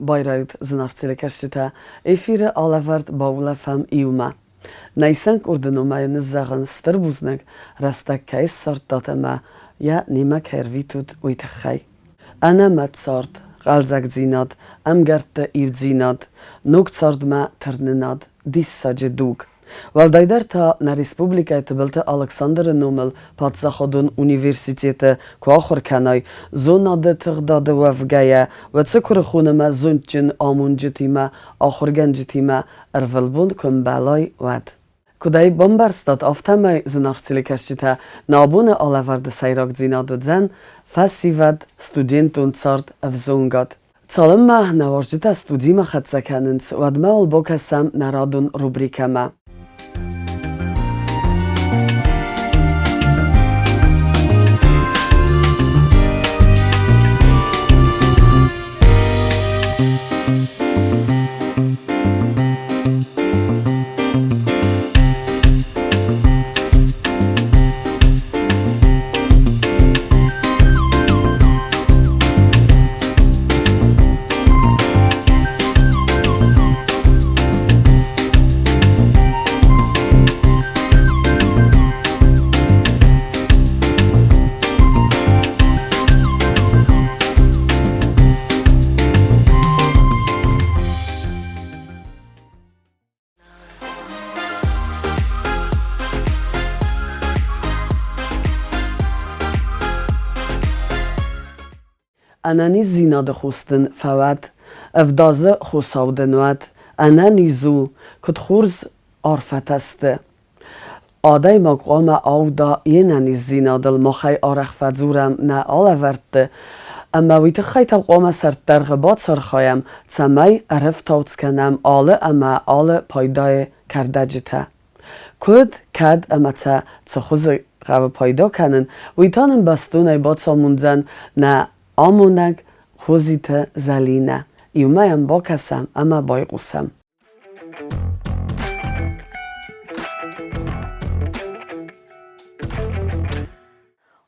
Байрайут, зынаргъ телекӕсджытӕ, эфиры алӕвӕрд баулӕфӕм иумӕ. Нӕ исӕн къорды номӕй ныззӕгъын стыр бузныг, рӕстӕг кӕй ссардтат ӕмӕ йӕ немӕ кӕй рвитут, уый тыххӕй. Ӕнӕмӕт цард, хъӕлдзӕгдзинад, ӕмгӕртты иудзинад, ног цардмӕ тырнынад, диссаджы дуг. Уӕлдайдӕр та нӕ республикӕйы Тыбылты Алыксандры номыл паддзахадон университеты куы ахуыр кӕнай, зонады тыгъдады уӕвгӕйӕ, уӕд цы куырыхон ӕмӕ зондджын амонджытимӕ, ахуыргӕнджытимӕ ӕрвылбон куы ӕмбӕлай, уӕд. Куыд ӕй бамбӕрстат, афтӕмӕй, зынаргъ телекӕсджытӕ, нӕ абоны алӕвӕрды сӕйрагдзинад уыдзӕн фӕсивӕд, студентон цард, ӕвзонгад. Цалынмӕ нӕ уазджытӕ студимӕ хӕццӕ кӕнынц, уӕдмӕ уал бакӕсӕм нӕ радон рубрикӕмӕ. Ӕнӕниздзинады хос дын фӕуӕд, ӕвдадзы хосау дын уӕд, ӕнӕниз у, куыд хорз арфӕтӕ сты. Адӕймаг хъуамӕ ауда йе нӕниздзинадыл, махӕй арӕх фӕдзурӕм нӕ алӕвӕрдты, ӕмӕ уый тыххӕй та хъуамӕ сӕрддӕргъы бацархайӕм, цӕмӕй ӕрӕфтауц кӕнӕм алы ӕмӕ алы пайдайы кӕрдӕджытӕ. Куыд, кӕд ӕмӕ сӕ цы хуызы хъӕуы пайда кӕнын, уый та нын бӕстонӕй бацамондзӕн нӕ амонӕг Хозиты Зӕлинӕ. Иумӕ йӕм бакӕсӕм ӕмӕ байхъусӕм.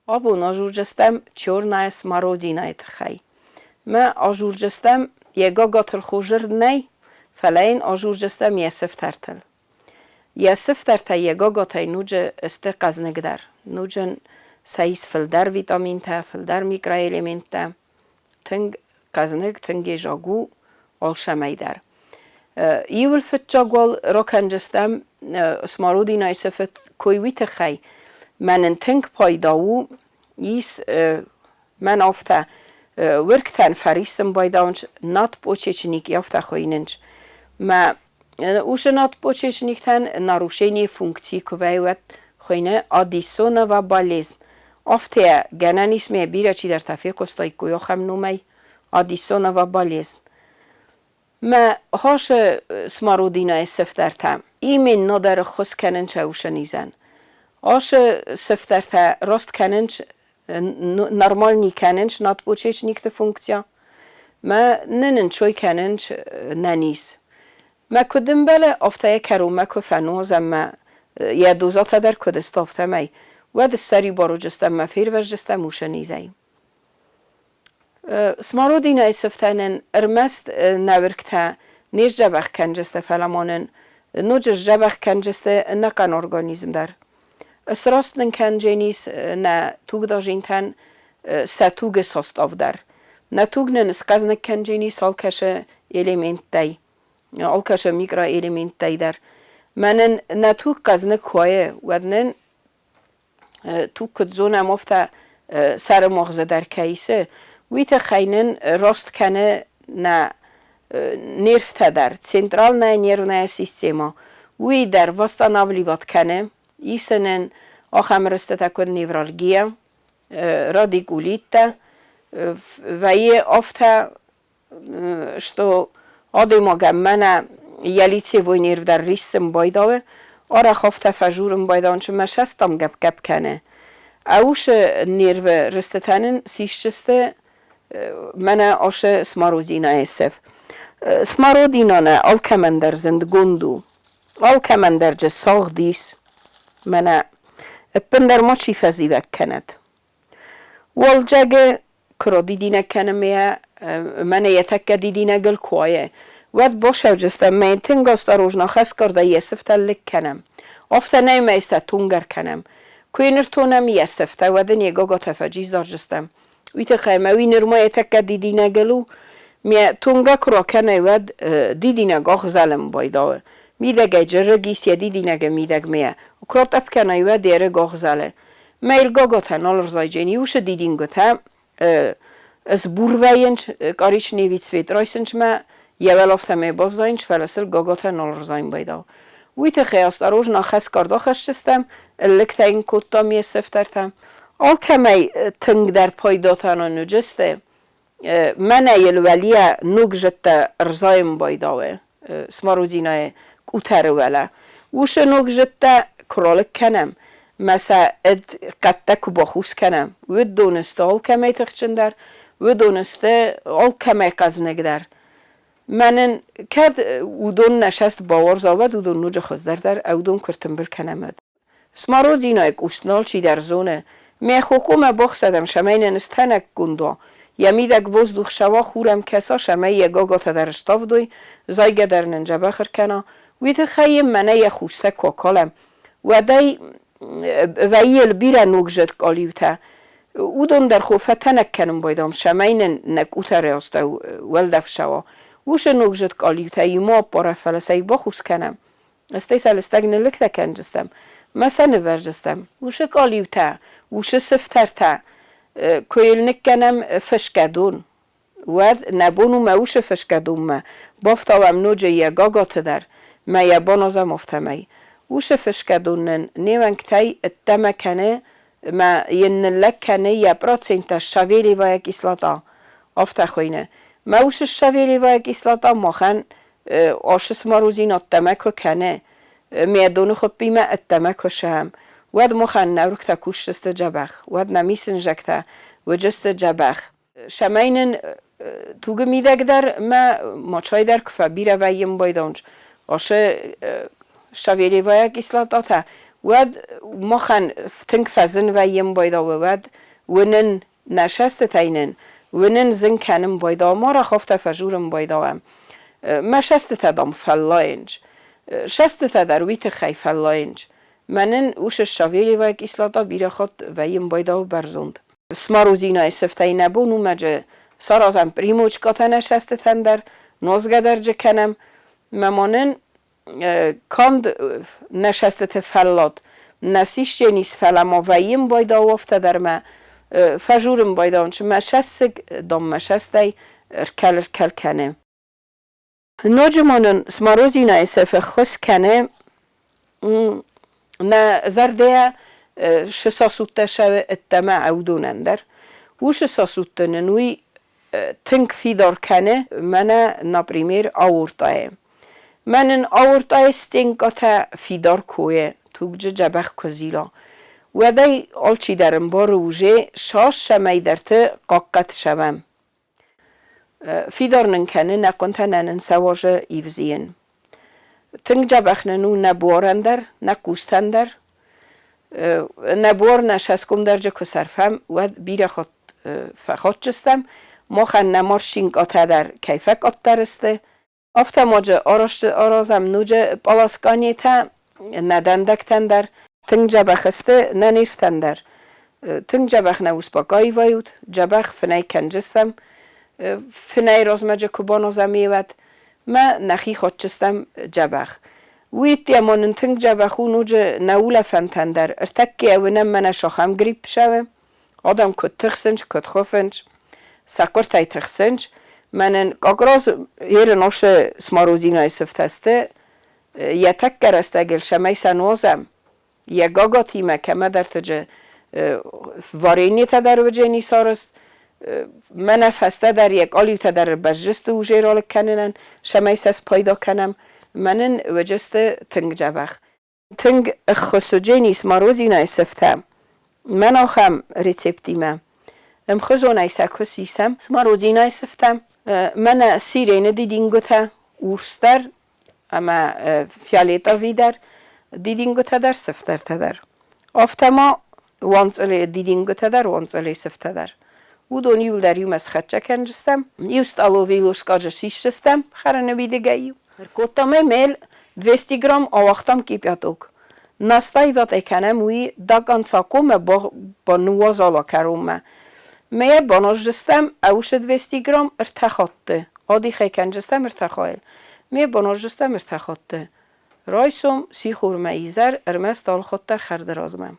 Абон ажурджыстӕм черная смородинайы тыххӕй. Мӕ ажурджыстӕм йӕ гагатыл хорзырд нӕй, фӕлӕ йын ажурджыстӕм йӕ сыфтӕртыл. Йӕ сыфтӕртӕ йӕ гагатӕй ноджы сты хъӕзныгдӕр, ноджы сӕ ис фылдӕр витаминтӕ, фылдӕр микроэлементтӕ. Тынг хъӕзныг, тынг езаг у алцӕмӕй дӕр. Иуыл фыццаг уал ракӕндзыстӕм смородинайы сыфы кой уый тыххӕй, мӕнӕн тынг пайда у, ис мӕн афтӕ уыргтӕн фӕриссын байдауынц надпочечники афтӕ хуыйнынц. Мӕ уыцы надпочечниктӕн нарушение функци куы вӕййы, уӕд хуыйны Аддисонова болезнь. Афтӕ гӕнӕн ис ме бирӕ чидӕртӕ фехъуыстаиккой ахӕм номӕй Аддисонова болезнь. Мӕ хасы смородинайы сыфтӕртӕ именно дӕр ӕххуыс кӕнынц ӕусы низӕн. Ацы сыфтӕртӕ раст кӕнынц, нормальный кӕнынц надпочечникты функция. Мӕ нын ӕнцой кӕнынц нӕ низ. Мӕ куыд ӕмбӕлы, афтӕ йӕ кӕронмӕ куы фӕнуазӕм мӕ йӕ дозатӕ дӕр куыд сты, афтӕмӕй, уӕд ссӕрибар уыдзыстӕм мӕ фервӕздзыстӕм уыцы низӕй. Смородинӕйы сыфтӕ нын ӕрмӕст нӕ уыргтӕ не сдзӕбӕх кӕндзысты, фӕлӕ ма нын ноджы сдзӕбӕх кӕндзысты ӕнӕхъӕн организм дӕр. Сраст нын кӕндзӕнис нӕ тугдадзинтӕн сӕ тугы состав дӕр. Нӕ туг нын схъӕзныг кӕндзӕнис алкӕцы элементтӕй, алкӕцы микроэлементтӕй дӕр. Мӕнӕн нӕ туг хъӕзныг куы уа, уӕд нын туг куыд зонӕм, афтӕ сӕры магъзы дӕр кӕй исы, уый тыххӕй нын раст кӕны нӕ нервтӕ дӕр, центральная нервная система. Уый дӕр восстанавливать кӕны, исы нын ахӕм рыстытӕ, куыд невралгия, радикулиттӕ, вӕййы афтӕ, что адӕймагӕн мӕнӕ йӕ лицевой нерв дӕр риссын байдауы, арӕх афтӕ фӕжурын байдауын, мӕ сӕстам гӕпп-гӕпп кӕны. Ӕусы нервы рыстытӕ нын сисдзысты мӕнӕ ашы смородинайы сыф. Смородина нӕ алкӕмӕн дӕр зындгонд у. Алкӕмӕн дӕр дзы цагъд ис. Мӕнӕ ӕппындӕр мачи фӕзивӕг кӕнӕд. Уалдзӕгы куы радидинӕг кӕны мӕ Мӕнӕ йӕ тӕккӕ дидинӕгыл куы уайа, уӕд басӕвджыстӕм, мӕ йын тынг осторожно хӕсгардӕй йӕ сыфтӕ лыг кӕнӕм. Афтӕ нӕй мӕ сӕ тунгӕр кӕнӕм. Куы йын ӕртонӕм йӕ сыфтӕ, уӕд ын йӕ гагатӕ фӕджиздзарджыстӕм. Уый тыххӕй мӕ уый нырма йӕ тӕккӕ дидинӕгыл у. Мӕ тунгӕ куы ракӕнай, уӕд дидинӕг ӕгъзӕлын байдауы. Мидӕгӕй джыррыг ис йӕ дидинӕгы мидӕгмӕ. Куы ратъӕпп кӕнай, уӕд йӕ рыг ӕгъзӕлы. Мӕ йыл гагатӕ нал ӕрзайджен. Иусы дидингуытӕ сбур вӕййынц, коричневый цвет райсынц мӕ йӕ уӕлӕфтӕмӕ баззайынц, фӕлӕ сыл гагатӕ нал ӕрзайын байдау. Уый тыххӕй осторожно хӕсгард ахӕсдзыстӕм, лыгтӕ йын кодтам йе сыфтӕртӕ. Алкӕмӕй тынгдӕр пайдатӕ нын уыдысты, мӕнӕ йыл уӕлийӕ ног зыдтӕ ӕрзайын байдауы смородинӕйы къутӕры уӕлӕ. Уыцы ног зыдтӕ куы ралыг кӕнӕм, мӕ сӕ ӕд хъӕдтӕ куы бахус кӕнӕм, уыдон сты алкӕмӕй тыхджындӕр, уыдон сты алкӕмӕй хъӕзныгдӕр. Мӕнӕн кӕд уыдон нӕ сӕст бауарза, уӕд уыдон ноджы хуыздӕр дӕр, ӕуыдон куы ртымбыл кӕнӕм, уӕд. Смородинӕй къуст нал чидӕр зоны. Мӕ хокомӕ бахсӕдӕм, цӕмӕй нын стӕнӕггонд уа. Йӕ мидӕг воздух сӕуа, хур ӕм кӕса, цӕмӕй йӕ гагатӕ дӕр ставдой, зайгӕ дӕр нын дзӕбӕх ӕркӕна. Уый тыххӕй йын мӕнӕ йӕ хъустӕ куы акалӕм, уӕд ӕй вӕййы бирӕ ногзӕд къалиутӕ. Уыдон дӕр хо фӕтӕнӕг кӕнын байдам, цӕмӕй нын нӕ къутӕры астӕу уӕлдӕф сӕуа. Уыцы ногзӕд къалиутӕ иумӕ аппарӕ, фӕлӕ сӕ бахус кӕнӕм. Стӕй сӕ лыстӕг ныллыгтӕ кӕнджыстӕм, мӕ сӕ нывӕрджыстӕм. Уыцы къалиутӕ, уыцы сыфтӕртӕ куы йыл ныккӕнӕм фысгӕ дон, уӕд нӕ бон у мӕ уыцы фысгӕ донмӕ бафтауӕм ноджы йӕ гагаты дӕр, мӕ йӕ баназӕм афтӕмӕй. Уыцы фысгӕ дон нын не уӕнгтӕй ӕддӕмӕ кӕны мӕ йын ныллӕг кӕны йӕ проценттӕ щавелевая кислота, афтӕ хуыйны. Мӕ уыцы щавелевая кислота махӕн Ошы смородзинӕдтӕмӕ куы кӕны, ме доны хуыппимӕ ӕддӕмӕ куы сӕм, уӕд махӕн нӕ рыгтӕ кусдзысты дзӕбӕх, уӕд нӕ мисынзӕгтӕ уыдзысты дзӕбӕх. Цӕмӕй нын тугы мидӕг дӕр мӕ мочай дӕр куы фӕбирӕ вӕййын байдонч, ошы Савельевая кислотатӕ, уӕд махӕн тынг фӕзын вӕййын байдауы, уӕд уынын нӕ сӕстытӕй нын уынын зын кӕнын байдауы, ма рахафтӕ фӕжурын байдауӕм. Мӕ сӕстытӕ, дам, фӕллайынц. Сӕстытӕ дӕр уый тыххӕй фӕллайынц. Мӕнӕн уыцы Савельевая кислота бирӕ хатт вӕййын байдауы бӕрзонд. Смородинӕйы сыфтӕй нӕ бон у мӕджы саразӕм примочкатӕ нӕ сӕстытӕн дӕр, нозгӕ дӕр джы кӕнӕм. Мӕ ма нын канд нӕ сӕстыты фӕллад нӕ сисдженис, фӕлӕ ма вӕййын байдауы афтӕ дӕр мӕ фӕжурын байдауынц мӕ сӕссыг, дам мӕ сӕстӕй ркӕл-ркӕл кӕны. Ноджы ма нын смородинӕйы сыф ӕххуыс кӕны нӕ зӕрдӕйӕ шы сосудтӕ сӕуы ӕддӕмӕ ӕвдонӕн дӕр. Уыцы сосудты нын уый тынг фидар кӕны, мӕнӕ, например, аортайы. Мӕнӕн аортайы стенкатӕ фидар куы тугджы дзӕбӕх куы зила, уӕд ӕй алчидӕр ӕмбары уже цас цӕмӕйдӕрты хъахъхъӕд цӕуӕм. Фидар нын кӕны нӕ хъуынтӕ нӕ нын сӕ уӕзы ивзийын. Тынг дзӕбӕх нын у нӕ буарӕн дӕр, нӕ хъустӕн дӕр. Нӕ буар нӕ сӕсгомдарджы куы сӕрфӕм, уӕд бирӕ хатт фӕхатджыстӕм, махӕн нӕ морщинкъатӕ дӕр кӕй фӕкъаддӕр сты. Афтӕ ма аразӕм ноджы пъаласкъанетӕ нӕ дӕндӕгтӕн дӕр. Тынг дзӕбӕх сты нӕ нервтӕн дӕр. Тынг дзӕбӕх нӕ успокаивают, дзӕбӕх фынӕй кӕнджыстӕм. Фынӕй размӕджы куы баназӕм уӕд мӕ нӕхи хатджыстӕм дзӕбӕх. Уый ма нын тынг дзӕбӕх у ноджы нӕ улӕфӕнтӕн дӕр. Ӕртӕккӕ уынӕм мӕнӕ сахӕм грипп сӕвы. Адӕм куыд тыхсынц, куыд хуыфынц, сӕ хъуыртӕй тыхсынц. Мӕнӕн как раз ерыносы смородинӕйы сыфтӕ сты, йӕ тӕккӕ рӕстӕгыл цӕмӕй сӕ нуазӕм, йӕ гагатимӕ кӕмӕдӕртыджы вареньетӕ дӕр уыджени сарызт, мӕнӕ фӕстӕдӕр йӕ къалиутӕ дӕр бӕззысты уже ралыг кӕнынӕн, цӕмӕй сӕ спайда кӕнӕм. Мӕнӕн уыджысты тынг дзӕбӕх. Тынг ӕххуыс уыдженис морозинӕйы сыфтӕ. Мӕн ахӕм рецептимӕ. Ӕмхуызонӕй сӕ куы сисӕм смородинӕйы сыфтӕ, мӕнӕ сирены дидингуытӕ, урс дӕр ӕмӕ фиолетовый дӕр, дидингуытӕ дӕр, сыфтӕртӕ дӕр. Афтӕ ма уанцъылы дидингуытӕ дӕр, уанцъылы сыфтӕ дӕр. Уыдон иуылдӕр иумӕ схӕццӕ кӕндзыстӕм. Иу стъаловый лоскъаджы сисдзыстӕм хӕрыны уидыгӕй-иу. Ӕркодтам ӕй мел 200 грамм ауагътам кипяток. Настаивать ӕй кӕнӕм уый до конца коммӕ ныууазала кӕронмӕ. Мӕ йӕ баназдзыстӕм ӕусы 200 грамм ӕртӕ хатты. Адих ӕй кӕндзыстӕм ӕртӕ хайыл. Ме баназдзыстӕм ӕртӕ хатты. Райсом, сихормӕ изӕр, ӕрмӕст алыхатт дӕр хӕрды размӕ.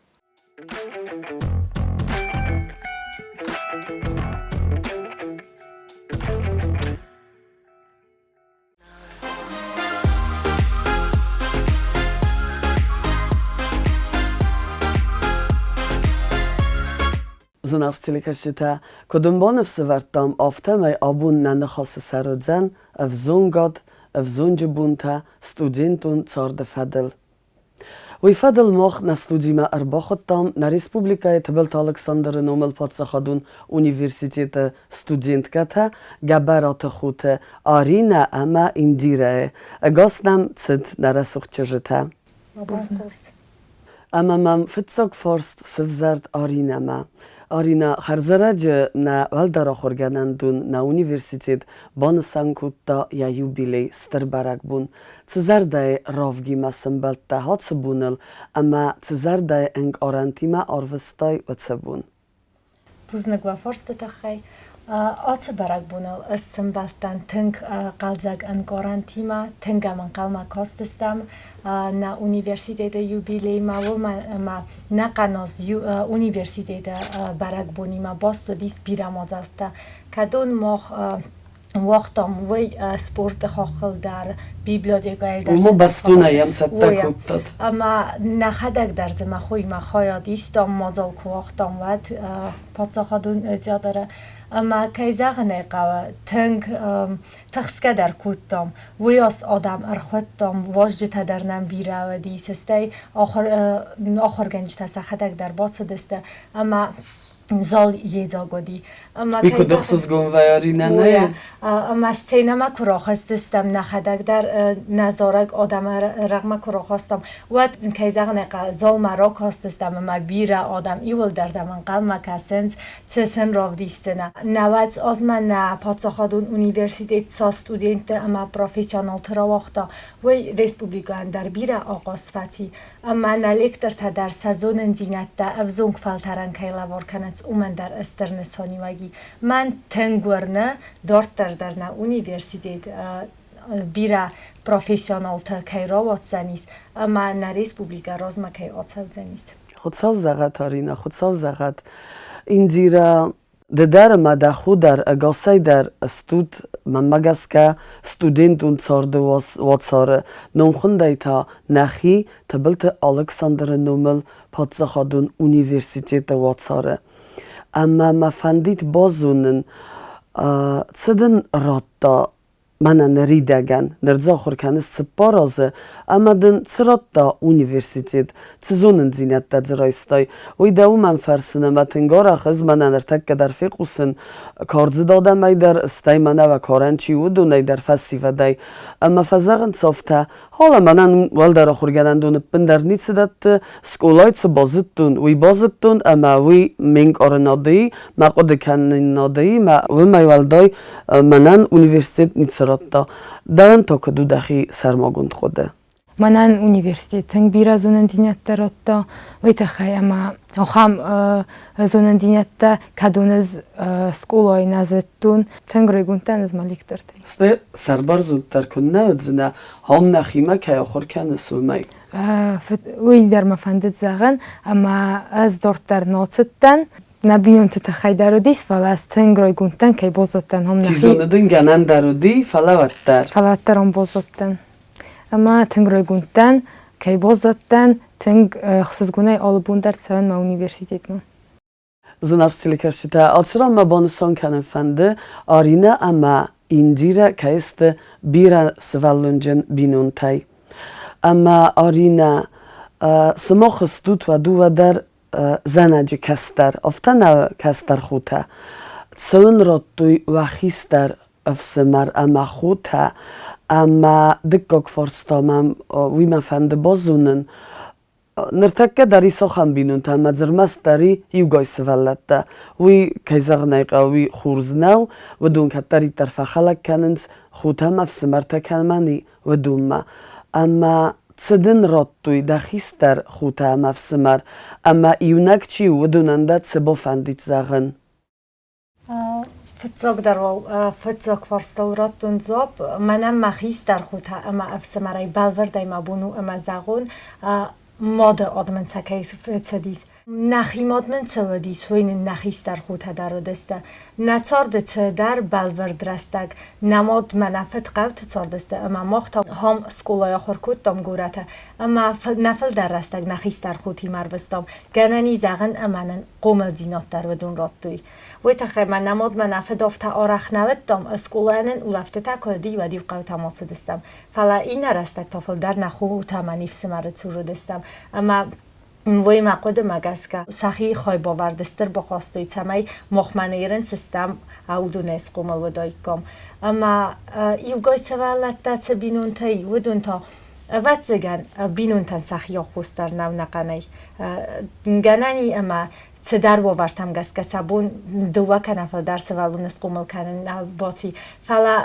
Зынаргъ телекӕсджытӕ, куыд ӕмбон ӕфсывӕрдтам, афтӕмӕй абон нӕ ныхасы сӕр уыдзӕн ӕвзонгад, ӕвзонджы бонтӕ, студентон царды фӕдыл. Уый фӕдыл мах нӕ студимӕ ӕрбахуыдтам нӕ республикӕйы Тыбылты Алыксандры номыл паддзахадон университеты студенткӕтӕ Гӕбӕраты-Хоты Аринӕ ӕмӕ Индирӕйы. Ӕгас нӕм цыд нӕ рӕсугъд чызджытӕ. Ӕмӕ мӕм фыццаг фарст сывзӕрд Аринӕмӕ. Аринӕ, хӕрзӕрӕджы нӕ уӕлдӕр ахуыргӕнӕндон, нӕ университет банысан кодта йӕ юбилей стыр бӕрӕгбон. Цы зӕрдӕйы равгимӕ сӕмбӕлдтӕ ацы боныл ӕмӕ цы зӕрдӕйы ӕнкъарӕнтимӕ арвыстай уыцы бон? Бузныг уӕ фарсты тыххӕй. Ацы бӕрӕгбоныл ӕз сӕмбӕлдтӕн тынг хъӕлдзӕг ӕнкъарӕнтимӕ, тынг ӕм ӕнхъӕлмӕ кастыстӕм нӕ университеты юбилеймӕ, уымӕн ӕмӕ нӕ къаназ университеты бӕрӕгбонимӕ баст уыдис бирӕ мадзӕлттӕ, кӕдон мах уагътам уый спорты хаххыл дӕр, библиотекӕйы дӕр. Уымӕ бӕстонӕй йӕм цӕттӕ кодтат. Ӕмӕ нӕхӕдӕг дӕр дзы мӕ хоимӕ хайад истам, мадзал куы уагътам, уӕд паддзахадон театры. Ӕмӕ, кӕй зӕгъын ӕй хъӕуы, тынг тыхсгӕ дӕр кодтам. Уыйас адӕм ӕрхуыдтам, уазджытӕ дӕр нӕм бирӕ уыдис, стӕй ахуыргӕнджытӕ сӕхӕдӕг дӕр бацыдысты ӕмӕ зал йедзаг уыди. Ӕмӕ Уый куыд ӕхсызгон вӕййы, Аринӕ, нӕ? Ӕмӕ сценӕмӕ куы рахызтыстӕм, нӕхӕдӕг дӕр нӕ зарӕг адӕмы рӕгъмӕ куы рахастам, уӕд, кӕй зӕгъын ӕй хъӕуы, залмӕ ракастыстӕм ӕмӕ бирӕ адӕм иуылдӕр дӕм ӕнхъӕлмӕ кӕсынц, цы сын равдисдзынӕ. Науӕдз азмӕ нӕ паддзахадон университет цы студентты ӕмӕ профессионалты рауагъта, уый республикӕйӕн дӕр бирӕ ахъаз фӕци. Ӕмӕ нӕ лектортӕ дӕр сӕ зонындзинӕдтӕ ӕвзонг фӕлтӕрӕн кӕй лӕвар кӕнынц, уымӕн дӕр стыр нысаниуӕг и. Мӕн тынг уырны, дарддӕр дӕр нӕ университет бирӕ профессионалтӕ кӕй рауадздзӕнис ӕмӕ нӕ республикӕ размӕ кӕй ацӕудзӕнис. Хуыцау зӕгъӕд, Аринӕ, Хуыцау зӕгъӕд. Индирӕ, Ды дӕр ӕмӕ дӕ хо дӕр ӕгасӕй дӕр стут, мӕнмӕ гӕсгӕ, студентон царды уацары, номхуындӕй та нӕхи Тыбылты Алыксандры номыл паддзахадон университеты уацары. Ӕмӕ мӕ фӕндид базонын, цы дын радта Мӕнӕ ныридӕгӕн ныр дзы ахуыр кӕныс цыппар азы ӕмӕ дын цы радта университет, цы зонындзинӕдтӕ дзы райстай, уый дӕ уымӕн фӕрсын ӕмӕ тынг арӕх ӕз мӕнӕ ныртӕккӕ дӕр фехъусын кардзыд адӕмӕй дӕр, стӕй мӕнӕ уӕ карӕн чи у, уыдонӕй дӕр фӕсивӕдӕй. Ӕмӕ фӕзӕгъынц афтӕ, Халӕ мӕнӕн уӕлдӕр ахуыргӕнӕндон ӕппындӕр ницы дӕтты, скъолайы цы базыдтон, уый базыдтон ӕмӕ уый ме нкъарынадӕй, мӕ хъуыдыкӕнынадӕй, мӕ уымӕй уӕлдай мӕнӕн университет ницы радта. Дӕуӕн та куыд у дӕхи сӕрмагонд хъуыды? Мӕнӕн университет тынг бирӕ зонындзинӕдтӕ радта, уый тыххӕй ӕмӕ ахӕм зонындзинӕдтӕ, кӕдон ӕз скъолайы нӕ зыдтон, тынг райгонд дӕн ӕз мӕ лектортӕй. Стӕй сӕрбӕрзонддӕр куыннӕ уыдзынӕ, ам нӕхимӕ кӕй ахуыр кӕныс, уымӕй? Уый дӕр мӕ фӕндыд зӕгъын, ӕмӕ ӕз дарддӕр нал цыдтӕн. Нӕ бинонты тыххӕй дӕр уыдис, фӕлӕ ӕз тынг райгонд дӕн, кӕй базыдтӕн ам нӕхи. Чи зоны дын гӕнӕн дӕр уыди, фӕлӕ уӕддӕр. Фӕлӕ уӕддӕр ам базыдтӕн. Ӕмӕ тынг райгонд дӕн, кӕй базыдтӕн, тынг ӕхсызгонӕй алы бон дӕр цӕуын мӕ университетмӕ. Зынаргъ телекӕсджытӕ, ацыран мӕ банысан кӕнын фӕнды, Аринӕ ӕмӕ Индирӕ кӕй сты бирӕ сывӕллонджын бинонтӕй. Ӕмӕ Аринӕ, сымах стут уӕ дыууӕ дӕр зӕнӕджы кӕстӕр, афтӕ нӕ кӕстӕр хотӕ. Цӕуын радтой уӕ хистӕр ӕфсымӕр ӕмӕ хотӕ. Ӕмӕ дыккаг фарста мӕм уый мӕ фӕнды базонын. Ныртӕккӕ дӕр ис ахӕм бинонтӕ ӕмӕ дзы ӕрмӕстдӕр и иугай сывӕллӕттӕ. Уый, кӕй зӕгъын ӕй хъӕуы, уый хорз нӕу. Уыдон кӕддӕриддӕр фӕхӕлӕг кӕнынц, хотӕ ӕмӕ ӕфсымӕртӕ кӕмӕн и, уыдонмӕ. Ӕмӕ цы дын радтой дӕ хистӕр хотӕ ӕмӕ ӕфсымӕр, ӕмӕ иунӕг чи у, уыдонӕн дӕ цы бафӕндид зӕгъын? Фыццагдӕр уал фыццаг фарстыл радтон дзуапп. Мӕнӕн мӕ хистӕр хотӕ ӕмӕ ӕфсымӕрӕй бӕлвырдӕй мӕ бон у ӕмӕ зӕгъон, мады ад мын сӕ кӕй цыдис. Нӕхи мад нын цы уыдис, уый нын нӕ хистӕр хотӕ дӕр уыдысты. Нӕ царды цыдӕр бӕлвырд рӕстӕг нӕ мад мӕ нӕ фыд хъӕуты цардысты ӕмӕ мах та хом скъолайы ахуыр кодтам горӕты ӕмӕ нӕ фылдӕр рӕстӕг нӕ хистӕр хотимӕ ӕрвыстам. Гӕнӕн и зӕгъын ӕмӕ нын хъомылдзинад дӕр уыдон радтой. Уый тыххӕй мӕ нӕ мадмӕ нӕ фыдофтӕ арӕх нӕ уыдтам, скъолайӕ нын улӕфтытӕ куы уыди, уӕд-иу хъӕутӕм ацыдыстӕм. Фӕлӕ иннӕ рӕстӕг та фылдӕр нӕ хотӕ ӕмӕ не фсымӕры цур уыдыстӕм. Ӕмӕ уый мӕ хъуыдымӕ гӕсгӕ сӕхи хайбавӕрд стыр бахастой, цӕмӕй махмӕ нӕ систӕм уыдонӕй схъомыл уыдаиккам. Ӕмӕ иугай сывӕллӕттӕ цы бинонтӕ и, уыдон та Ӕвӕццӕгӕн, бинонтӕн сӕхи аххос дӕр нӕу ӕнӕхъӕнӕй. Гӕнӕн и ӕмӕ цыдӕр уавӕртӕм гӕсгӕ сӕ бон дыууӕ кӕнӕ фылдӕр сывӕллоны схъомыл кӕнын нӕ баци. Фӕлӕ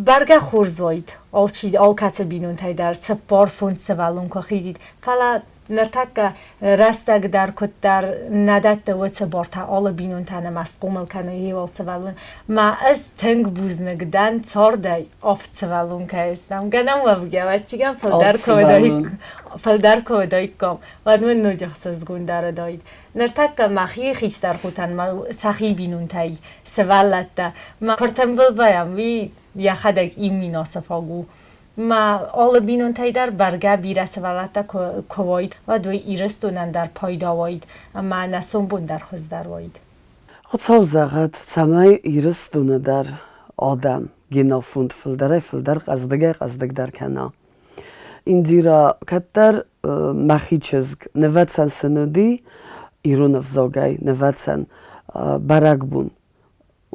бӕргӕ хорз уаид, алчи, алкӕцы бинонтӕй дӕр 45 сывӕллон куы хизид. Фӕлӕ ныртӕккӕ рӕстӕг дӕр куыддӕр нӕ дӕтты уыцы бартӕ алы бинонтӕн ӕмӕ схъомыл кӕны иуыл сывӕллон. Мӕ ӕз тынг бузныг дӕн цардӕй авд сывӕллон кӕй стӕм. Гӕнӕн уӕвгӕ, ӕвӕццӕгӕн фылдӕр куы уыдаиккам, уӕд мын ноджы ӕхсызгондӕр уыдаид. Ныртӕккӕ мӕхи хистӕр хотӕн мӕ сӕхи бинонтӕй сывӕллӕттӕ мӕ куы ртымбыл вӕййӕм, уый йӕхӕдӕг имминасы фаг у. Мӕ алы бинонтӕй дӕр бӕргӕ бирӕ сывӕллӕттӕ куы уаид, уӕд уый Ирыстонӕн дӕр пайда уаид ӕмӕ нӕ сомбон дӕр хуыздӕр уаид. Хуыцау зӕгъӕд, цӕмӕй Ирыстоны дӕр адӕм генофонд фылдӕрӕй-фылдӕр хъӕздыгӕй-хъӕздыгдӕр кӕна. Индира, кӕддӕр мӕхи чызг нывӕцӕн сын уыди ирон ӕвзагӕй нывӕцӕн бӕрӕгбон.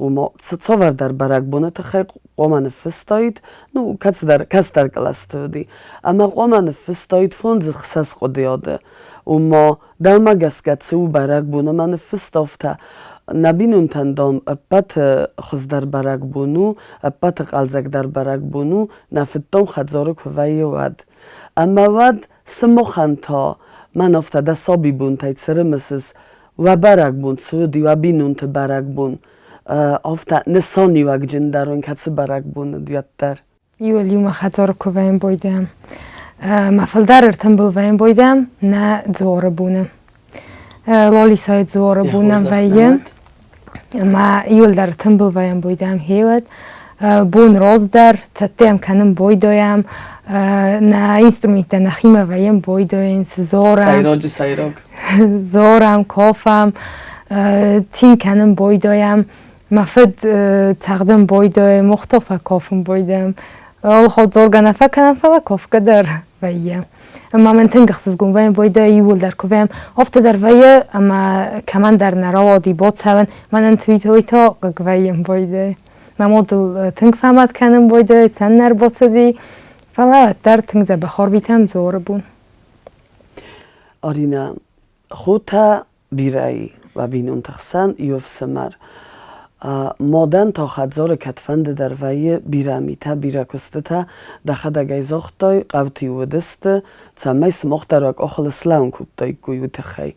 Уымӕ цавӕрдӕр бӕрӕгбоны тыххӕй хъуамӕ ныффыстаид, ну, кӕцыдӕр, кӕстӕр кълӕсты уыди, ӕмӕ хъуамӕ ныффыстаид 5-6 хъуыдыйады. Уымӕ дӕумӕ гӕсгӕ цы у бӕрӕгбон ӕмӕ ныффыста афтӕ, нӕ бинонтӕн, дам, ӕппӕты хуыздӕр бӕрӕгбон у, ӕппӕты хъӕлдзӕгдӕр бӕрӕгбон у, нӕ фыддон хӕдзары куы вӕййы, уӕд. Ӕмӕ уӕд сымахӕн та, мӕн афтӕ дӕ сабибонтӕй цы рымысыс, уӕ бӕрӕгбон цы уыди, уӕ бинонты бӕрӕгбон, афтӕ нысаниуӕгджындӕр уын кӕцы бӕрӕгбон уыд, уӕддӕр? Иуыл иумӕ хӕдзары куы вӕййӕм бойдӕм. Мӕ фылдӕр ӕртымбыл вӕййӕм бойдӕм нӕ дзуары боны. Лолисайы дзуары бонӕн вӕййы. Ӕмӕ иуылдӕр ӕртымбыл вӕййӕм бойдӕм хеуӕд. Бон раздӕр цӕттӕ кӕнын бойдайӕм. Нӕ инструменттӕ нӕхимӕ вӕййӕм бойдайын, цы зорӕм. Сӕйраджы сӕйраг. Зорӕм, кафӕм, цин кӕнын бойдайӕм. Мӕ фыд цӕгъдын байдайы, мохтыл фӕкафын байдайӕм. Алыхатт дзоргӕ нӕ фӕкӕнӕм, фӕлӕ кафгӕ дӕр вӕййы. Ӕмӕ мӕн тынг ӕхсызгон вӕййы байдайы иууылдӕр куы вӕййӕм. Афтӕ дӕр вӕййы, ӕмӕ кӕмӕндӕр нӕ рауади бацӕуын, мӕнӕн уый та хъыг вӕййын байдайы. Мӕ мадыл тынг фӕмӕт кӕнын байдайы, цӕмӕн ӕрбацыди, фӕлӕ уӕддӕр тынг дзӕбӕх арвитӕм дзуары бон. Аринӕ, хотӕ бирӕ и уӕ бинонты хсӕн иу ӕфсымӕр. Мадӕн та хӕдзары кӕдфӕнды дӕр вӕййы бирӕ митӕ, бирӕ куыстытӕ. Дӕхӕдӕг ӕй загътай, хъӕуты-иу уыдысты, цӕмӕй сымах дӕр уӕ къухыл слӕууын кодтаиккой, уый тыххӕй.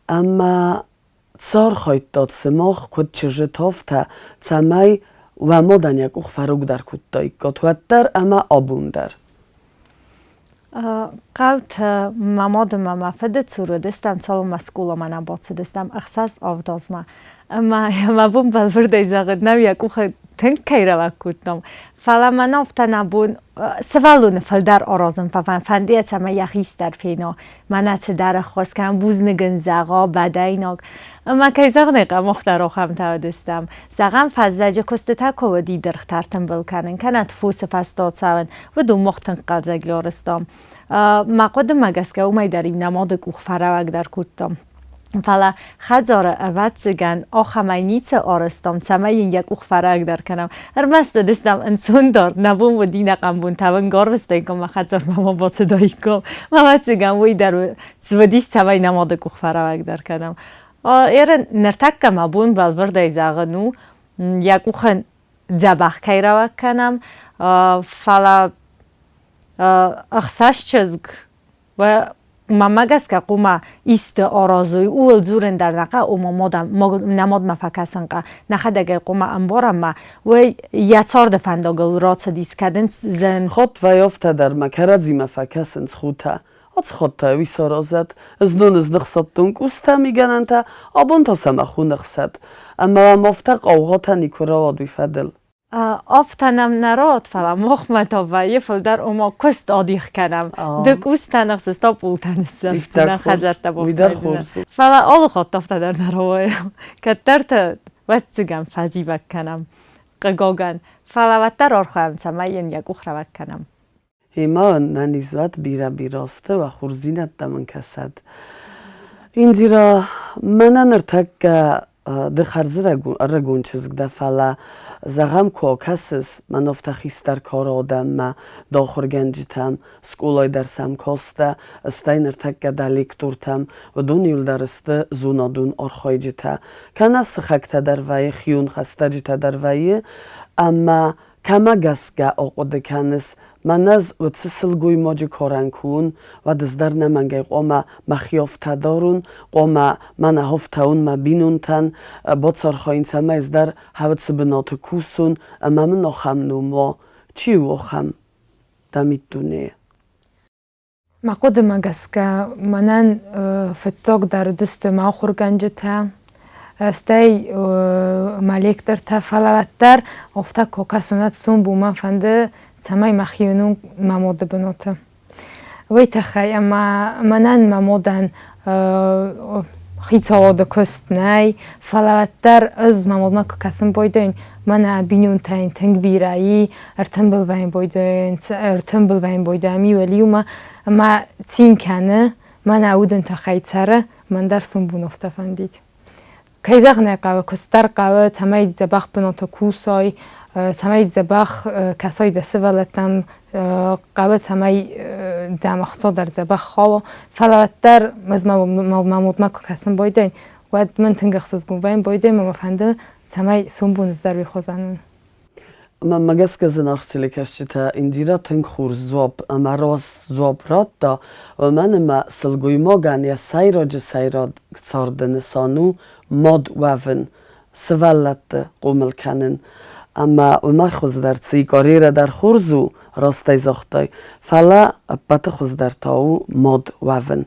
Ӕмӕ цы архайдтат сымах, куыд чызджы афтӕ, цӕмӕй уӕ мадӕн йӕ къух фӕрогдӕр кодтаиккат уӕддӕр ӕмӕ абон дӕр? Хъӕуты мӕ мады ӕмӕ мӕ фыды цур уыдыстӕм, цалынмӕ скъоламӕ нӕ бацыдыстӕм, 6-7 азмӕ. Ӕмӕ мӕ бон бӕлвырдӕй зӕгъын нӕу, йӕ къухы тынг кӕй рӕуӕг кодтам. Фӕлӕ мӕн афтӕ нӕ бон сывӕллоны фылдӕр аразын фӕфӕнды, цӕмӕй йӕ хистӕр фена, мӕнӕ цыдӕр ӕххуыс кӕн, бузныг ын зӕгъа, бӕдӕйнаг. Ӕмӕ кӕй зӕгъын ӕй хъӕуы, мах дӕр ахӕмтӕ уыдыстӕм. Зӕгъӕм, фӕззӕджы куыстытӕ куы уыди дыргътӕ ӕртымбыл кӕнын, кӕнӕ фосы фӕстӕ цӕуын, уыдон мах тынг хъӕлдзӕг ярыстам. Мӕ хъуыдымӕ гӕсгӕ уымӕй дӕр-иу нӕ мады къух фӕрӕуӕгдӕр кодтам. Фӕлӕ хӕдзары, ӕвӕццӕгӕн, ахӕмӕй ницы арӕзтам, цӕмӕй йын йӕ къух фӕрагдӕр кӕнӕм. Ӕрмӕст уыдыстӕм ӕнцондӕр, нӕ бон уыди нӕ къамбунтӕ арвыстаиккам мӕ хӕдзармӕ ма бацыдаиккам. Ӕвӕццӕгӕн, уый дӕр уыдис, цӕмӕй нӕ мады къух фӕрӕвӕгдӕр кӕнӕм. Ерын ныртӕккӕ мӕ бон бӕлвырдӕй зӕгъын у, йӕ къухӕн дзӕбӕх кӕй рауӕг кӕнӕм, фӕлӕ ӕхсӕз чызг Мамӕ гӕсгӕ хъума исты аразой, ууыл дзурын дӕр нӕ хъӕуы, ома нӕ мадмӕ фӕкӕсын хъӕ, нӕхӕдӕг ӕй хъуамӕ ӕмбарӕм ма, уый йӕ царды фӕндагыл рацыдис, кӕд ын зын. Хатт вӕййы афтӕ дӕр ма кӕрӕдзимӕ фӕкӕсынц хутӕ. Ацхуыдта уый саразӕд, знон ыздыхсадтон къустӕ мигӕнӕнтӕ, абон та сӕ мӕ хуны хсӕд. Ӕмӕ уӕм афтӕ хъаугъатӕ никуы рауад уый фӕдыл. Афтӕ нӕм нӕ рауад, фӕлӕ махмӕ та вӕййы фылдӕр, ома куыст адих кӕнӕм. Ды къустӕ ныхсыс, та пъултӕ ныссӕрфдзынӕ, хӕдзӕрттӕ бафснайдзынӕ. Фӕлӕ алы хатт афтӕ дӕр нӕ рауайы. Кӕддӕрты ӕвӕццӕгӕн фӕзивӕг кӕнӕм, хъыгагӕн. Фӕлӕ уӕддӕр архайӕм, цӕмӕй йын йӕ къух рӕвӕг кӕнӕм. Гъемӕ нӕ низуат бирӕ-бирӕ азты уӕ хорздзинӕдтӕ мын кӕсӕд. Индира, мӕнӕ ныртӕккӕ ды хӕрзӕрыгон чызг дӕ, фӕлӕ зӕгъӕм, куы акӕсыс мӕн афтӕ хистӕр кары адӕммӕ, дӕ ахуыргӕнджытӕм, скъолайы дӕр сӕм кастӕ, стӕй ныртӕккӕ дӕ лектортӕм, уыдон иуылдӕр сты зонадон архайджытӕ. Кӕнӕ сыхӕгтӕ дӕр вӕййы, хион хӕстӕджытӕ дӕр вӕййы, ӕмӕ Кӕмӕ гӕсгӕ ахъуыды кӕныс, мӕнӕ ӕз уыцы сылгоймаджы карӕн куы уон, уӕд ӕз дӕр ӕнӕмӕнгӕй хъуамӕ мӕхи афтӕ дарон, хъуамӕ мӕнӕ афтӕ уон мӕ бинонтӕн, бацархайын, цӕмӕй ӕз дӕр уыцы бынаты кусон ӕмӕ мын ахӕм ном уа. Чи у ахӕм дӕ миддунейы? Мӕ хъуыдымӕ гӕсгӕ, мӕнӕн фыццагдӕр уыдысты мӕ ахуыргӕнджытӕ, стӕй мӕ лектортӕ, фӕлӕ уӕддӕр афтӕ куы кӕсон, уӕд сомбо мӕ фӕнды, цӕмӕй мӕхи уынон мӕ мады бынаты. Уый тыххӕй ӕмӕ мӕнӕн мӕ мадӕн хицауады куыст нӕй, фӕлӕ уӕддӕр ӕз мӕ мадмӕ куы кӕсын байдайын, мӕнӕ бинонтӕ йын тынг бирӕ и, ӕртымбыл вӕййын ӕртымбыл вӕййын бойдӕм иуӕл-иумӕ ӕмӕ цин кӕны, мӕнӕ уыдон тыххӕй цӕры, мӕн дӕр сын бон афтӕ фӕндид. Кӕй зӕгъын ӕй хъӕуы, куыст дӕр хъӕуы, цӕмӕй дзӕбӕх бынаты кусай, цӕмӕй дзӕбӕх кӕсай дӕ сывӕллӕттӕм, хъӕуы, цӕмӕй дӕм ӕхца дӕр дзӕбӕх хауа. Фӕлӕ уӕддӕр ӕз мӕ мадмӕ куы кӕсын байдайын, уӕд мын тынг ӕхсызгон вӕййы байдайын ӕмӕ мӕ фӕнды, цӕмӕй сомбон ӕз дӕр уый хуызӕн уон. Мӕнмӕ гӕсгӕ зынаргъ телекӕсджытӕ Индирӕ тынг хорз дзуапп ӕмӕ раст дзуапп радта, уымӕн ӕмӕ сылгоймагӕн йӕ сӕйраджы сӕйраг царды нысан у мад уӕвын, сывӕллӕтты хъомыл кӕнын. Ӕмӕ уымӕй хуыздӕр цы и, карьерӕ дӕр хорз у, растӕй загътай, фӕлӕ ӕппӕты хуыздӕр та у мад уӕвын.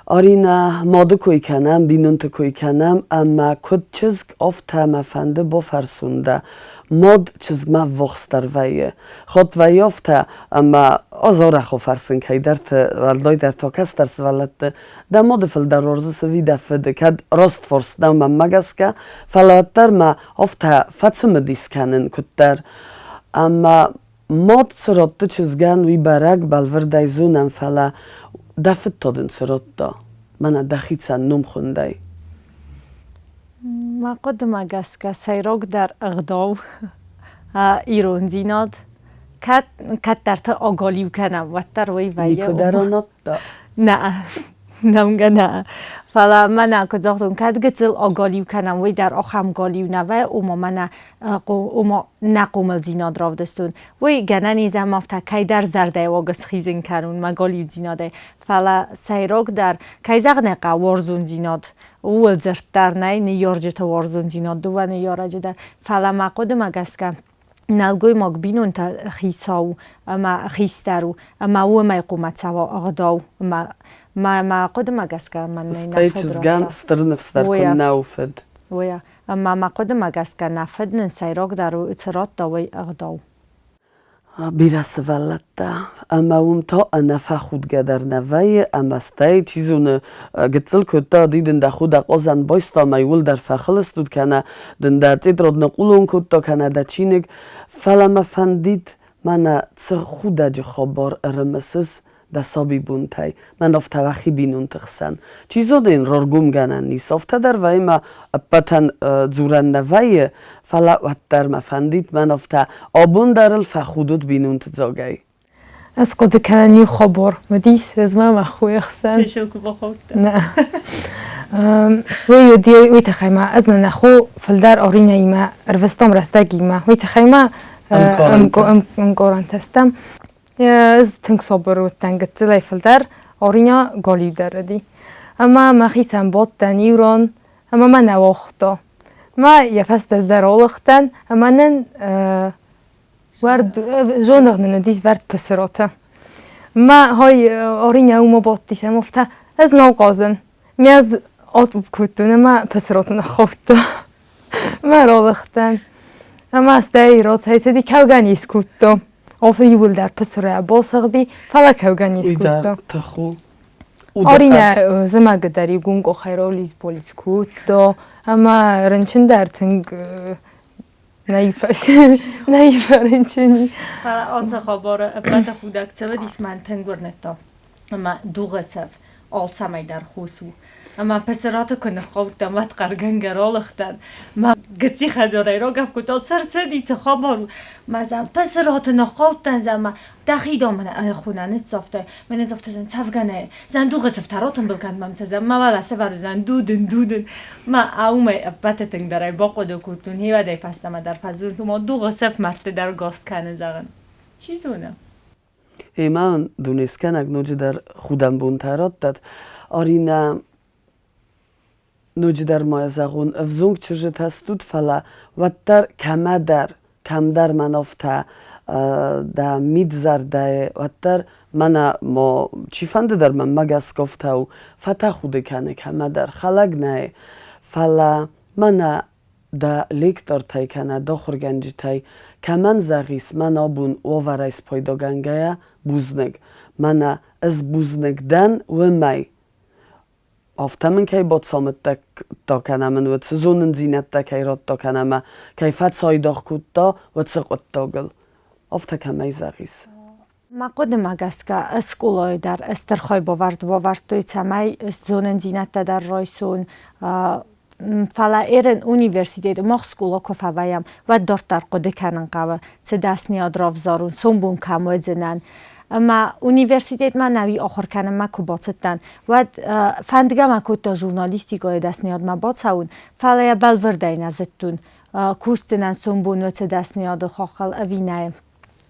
Аринӕ, мады кой кӕнӕм, бинонты кой кӕнӕм, ӕмӕ куыд чызг, афтӕ мӕ фӕнды бафӕрсон дӕ. Мад чызгмӕ ввахсдӕр вӕййы. Хатт вӕййы афтӕ, ӕмӕ ӕз арӕх афӕрсын кӕйдӕрты, уӕлдайдӕр та кӕстӕр сывӕллӕтты, дӕ мады фылдӕр уарзыс ӕви дӕ фыды, кӕд раст фарст нӕу мӕнмӕ гӕсгӕ, фӕлӕ уӕддӕр мӕ афтӕ фӕцымыдис кӕнын куыддӕр. Ӕмӕ Мад цы радты чызгӕн, уый бӕрӕг бӕлвырдӕй зонӕм, фӕлӕ дӕ фыд та дын цы радта? Мӕнӕ дӕхицӕн номхуындӕй. Мӕ хъуыдымӕ гӕсгӕ, сӕйрагдӕр ӕгъдау ирондзинад. Кӕд кӕддӕрты агалиу кӕнӕм, уӕддӕр уый вӕййы. Никуы дӕр анадта? Нӕ, нӕмгӕ нӕ. Фӕлӕ мӕнӕ куыд загътон, кӕд гыццыл агалиу кӕнӕм, уый дӕр ахӕм галиу нӕ вӕййы, ома мӕнӕ ома нӕ хъомылдзинад равдыстон. Уый гӕнӕн ис ӕмӕ афтӕ кӕйдӕр зӕрдӕйы уаг схизын кӕнун мӕ галиудзинадӕй. Фӕлӕ сӕйрагдӕр, кӕй зӕгъын ӕй хъӕуы, уарзондзинад. Ууыл дзырд дӕр нӕй, ныййарджыты уарзондзинад, дыууӕ ныййарӕджы дӕр. Фӕлӕ мӕ хъуыдымӕ гӕсгӕ, нӕлгоймаг бинонтӕ хицау ӕмӕ хистӕр у, ӕмӕ уымӕй хъуамӕ цӕуа ӕгъдау. Ӕмӕ мӕ хъуыдымӕ гӕсгӕ мӕнмӕ нӕ Стӕй чызгӕн стыр ныфс дӕр куыннӕ у фыд. Уый. Ӕмӕ мӕ хъуыдымӕ гӕсгӕ нӕ фыд нын сӕйрагдӕр у цы радта, уый ӕгъдау. Бирӕ сывӕллӕттӕ ӕмӕ уым та ӕнӕфӕхудгӕ дӕр нӕ вӕййы ӕмӕ стӕй, чи зоны, гыццыл кодта, ди дын дӕ хо дӕ къозӕн байста ӕмӕ иууылдӕр фӕхыл стут, кӕнӕ дын дӕ тетрад ныкъулон кодта, кӕнӕ дӕ чиныг. Фӕлӕ мӕ фӕндид, мӕнӕ цы худӕджы хабар ӕрымысыс. Дӕ сабибонтӕй, мӕн афтӕ уӕхи бинонты хсӕн. Чи зоны йын раргомгӕнӕн ис, афтӕ дӕр вӕййы мӕ ӕппӕтӕн дзурӕн нӕ вӕййы, фӕлӕ уӕддӕр мӕ фӕндид мӕн афтӕ абон дӕр ыл фӕхудут бинонты дзагӕй. Ӕз хъуыды кӕнын иу хабар уыдис, ӕз ма мӕ хойы хсӕн. Фесыл куы бахаудтӕ. Нӕ. Уый уыди уый тыххӕй ма ӕз нӕ хо фылдӕр Аринӕимӕ ӕрвыстам рӕстӕгимӕ. Уый тыххӕй ма ӕмкъорӕнтӕ стӕм. Ӕз тынг сабыр уыдтӕн гыццылӕй фылдӕр, Аринӕ галиудӕр уыди. Ӕмӕ мӕхицӕн бадтӕн иу ран, ӕмӕ мӕ нӕ уагъта. Мӕ йӕ фӕстӕ дӕр алыгътӕн, ӕмӕ нын зонӕг нын уыдис вӕрд пысыротӕ. Мӕ хай Аринӕ уымӕ бадтис ӕмӕ афтӕ, ӕз нал хъазын. Ме ӕз атъупп кодтон ӕмӕ пысыроты ныххаудта. Мӕ ралыгътӕн. Ӕмӕ стӕй рацӕйцыди, кӕугӕ не скодта. Афтӕ иууылдӕр пысырӕ басыгъди, фӕлӕ кӕугӕ не скодта. Тых у. Аринӕ зымӕгы дӕр иу къухӕй ролиз-болиз кодта, ӕмӕ рынчын дӕр тынг нӕ фӕрынчын. Фӕлӕ ацы хабары ӕппӕты худӕг цы уыдис, мӕн тынг уырныдта, ӕмӕ дугъы цӕф алцӕмӕй дӕр хос у. Ӕмӕ Пысыраты куы ныххаудтӕн, уӕд хъӕргӕнгӕ ралыгътӕн. Мӕ гыцци хӕдзарӕй рагӕпп кодта, цӕрцӕди, цы хабар у? Мӕ зӕгъ, Пысыраты ныххаудтӕн, зӕгъ, мӕ дӕхи дам мын ӕххуына ныццавтай. Мӕ ныццавта, зӕгъ, цӕвгӕ нӕ. Зӕгъ, дугъы цӕфтӕ ратымбыл кӕн мӕм сӕ, зӕгъ, мӕ уӕлӕ сӕвӕр, зӕгъ, дудын, дудын. Мӕ уымӕй ӕппӕты тынгдӕрӕй бахъуыды кодтон, хевӕдӕй фӕстӕмӕ дӕр фӕдзурынц, ома дугъы цӕф мӕрдты дӕр гас кӕны, зӕгъын. Чи зоны. Ӕмӕ дунескӕнӕг ноджыдӕр худӕнбонтӕ раттӕд. Аринӕ, ноджыдӕр ма зӕгъон, ӕвзонг чызджытӕ стут, фӕлӕ уӕддӕр кӕмӕдӕр, кӕмдӕр мӕн афтӕ дӕ мидзӕрдӕйы уӕддӕр мӕнӕ мо чифӕнды дӕр мӕнмӕ гӕсгӕ афтӕ у, фӕтӕхуды кӕны кӕмӕдӕр, хӕлӕг нӕй, фӕлӕ мӕнӕ дӕ лектортӕй кӕнӕ дохуыргӕнджытӕй кӕмӕн зӕгъис, мӕн абон уавӕрӕй спайдагӕнгӕйӕ бузныг, мӕнӕ ӕз бузныг дӕн уымӕй, афтӕ мын кӕй бацамыдта кӕнӕ мын уыцы зонындзинӕдтӕ кӕй радта кӕнӕ мӕ кӕй фӕцайдагъ кодта, уыцы хъуыддагыл. Афтӕ кӕмӕй зӕгъис? Мӕ хъуыдымӕ гӕсгӕ, скъолайы дӕр стыр хайбавӕрд бавӕрдтой, цӕмӕй зонындзинӕдтӕ дӕр райсон. Фӕлӕ Эрен университеты мах скъола куы фӕвӕййӕм, уӕд дарддӕр хъуыды кӕнын хъӕуы, цы дӕсныйад равзарон, сомбон кӕм уыдзынӕн. Ӕмӕ университетмӕ нӕуи ахуыр кӕнынмӕ куы бацыдтӕн, уӕд фӕндгӕ мӕ кодта журналистикӕйы дӕсныйадмӕ бацӕуын, фӕлӕ йӕ бӕлвырдӕй нӕ зыдтон, кусдзынӕн сомбон уыцы дӕсныйады хаххыл ӕви нӕ.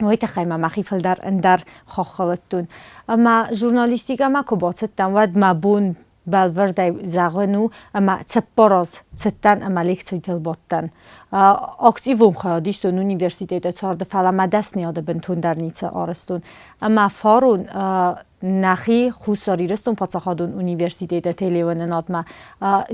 Уый тыххӕй ма мӕхи фылдӕр ӕндӕр хоххыл уыдтон. Ӕмӕ журналистикӕмӕ куы бацыдтӕн, уӕд мӕ бон бӕлвырдӕй зӕгъын у, ӕмӕ 40 аз цыдтӕн ӕмӕ лекцитыл бадтӕн. Активон хайад истон университеты царды, фӕлӕ мӕ дӕсныйады бынтондӕр ницы арӕзтон. Ӕмӕ фарон нӕхи Хуссар Ирыстон паддзахадон университеты телеуынынадмӕ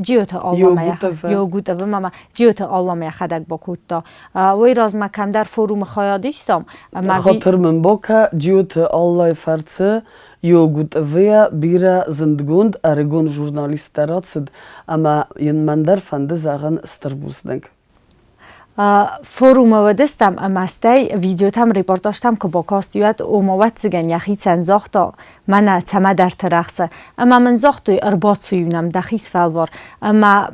Джиоты Алламӕ Йогутовы мама Джиоты Алламӕ йӕхӕдӕг бакодта. Уый размӕ кӕмдӕр форумы хайад истам. Хатыр мын бакӕ, Джиоты Аллайы фӕрцы Йогутовыйӕ бирӕ зындгонд ӕрыгон журналисттӕ рацыд ӕмӕ йын мӕн дӕр фӕнды зӕгъын стыр бузныг. Форумы уыдыстӕм ӕмӕ стӕй видеотӕм, репортажтӕм куы бакасти, уӕд ома ӕвӕццӕгӕн йӕхицӕн загъта, мӕнӕ цӕмӕдӕрты рӕхсы. Ӕмӕ мын загътой, ӕрбацу-иу нӕм, дӕхи сфӕлвар. Ӕмӕ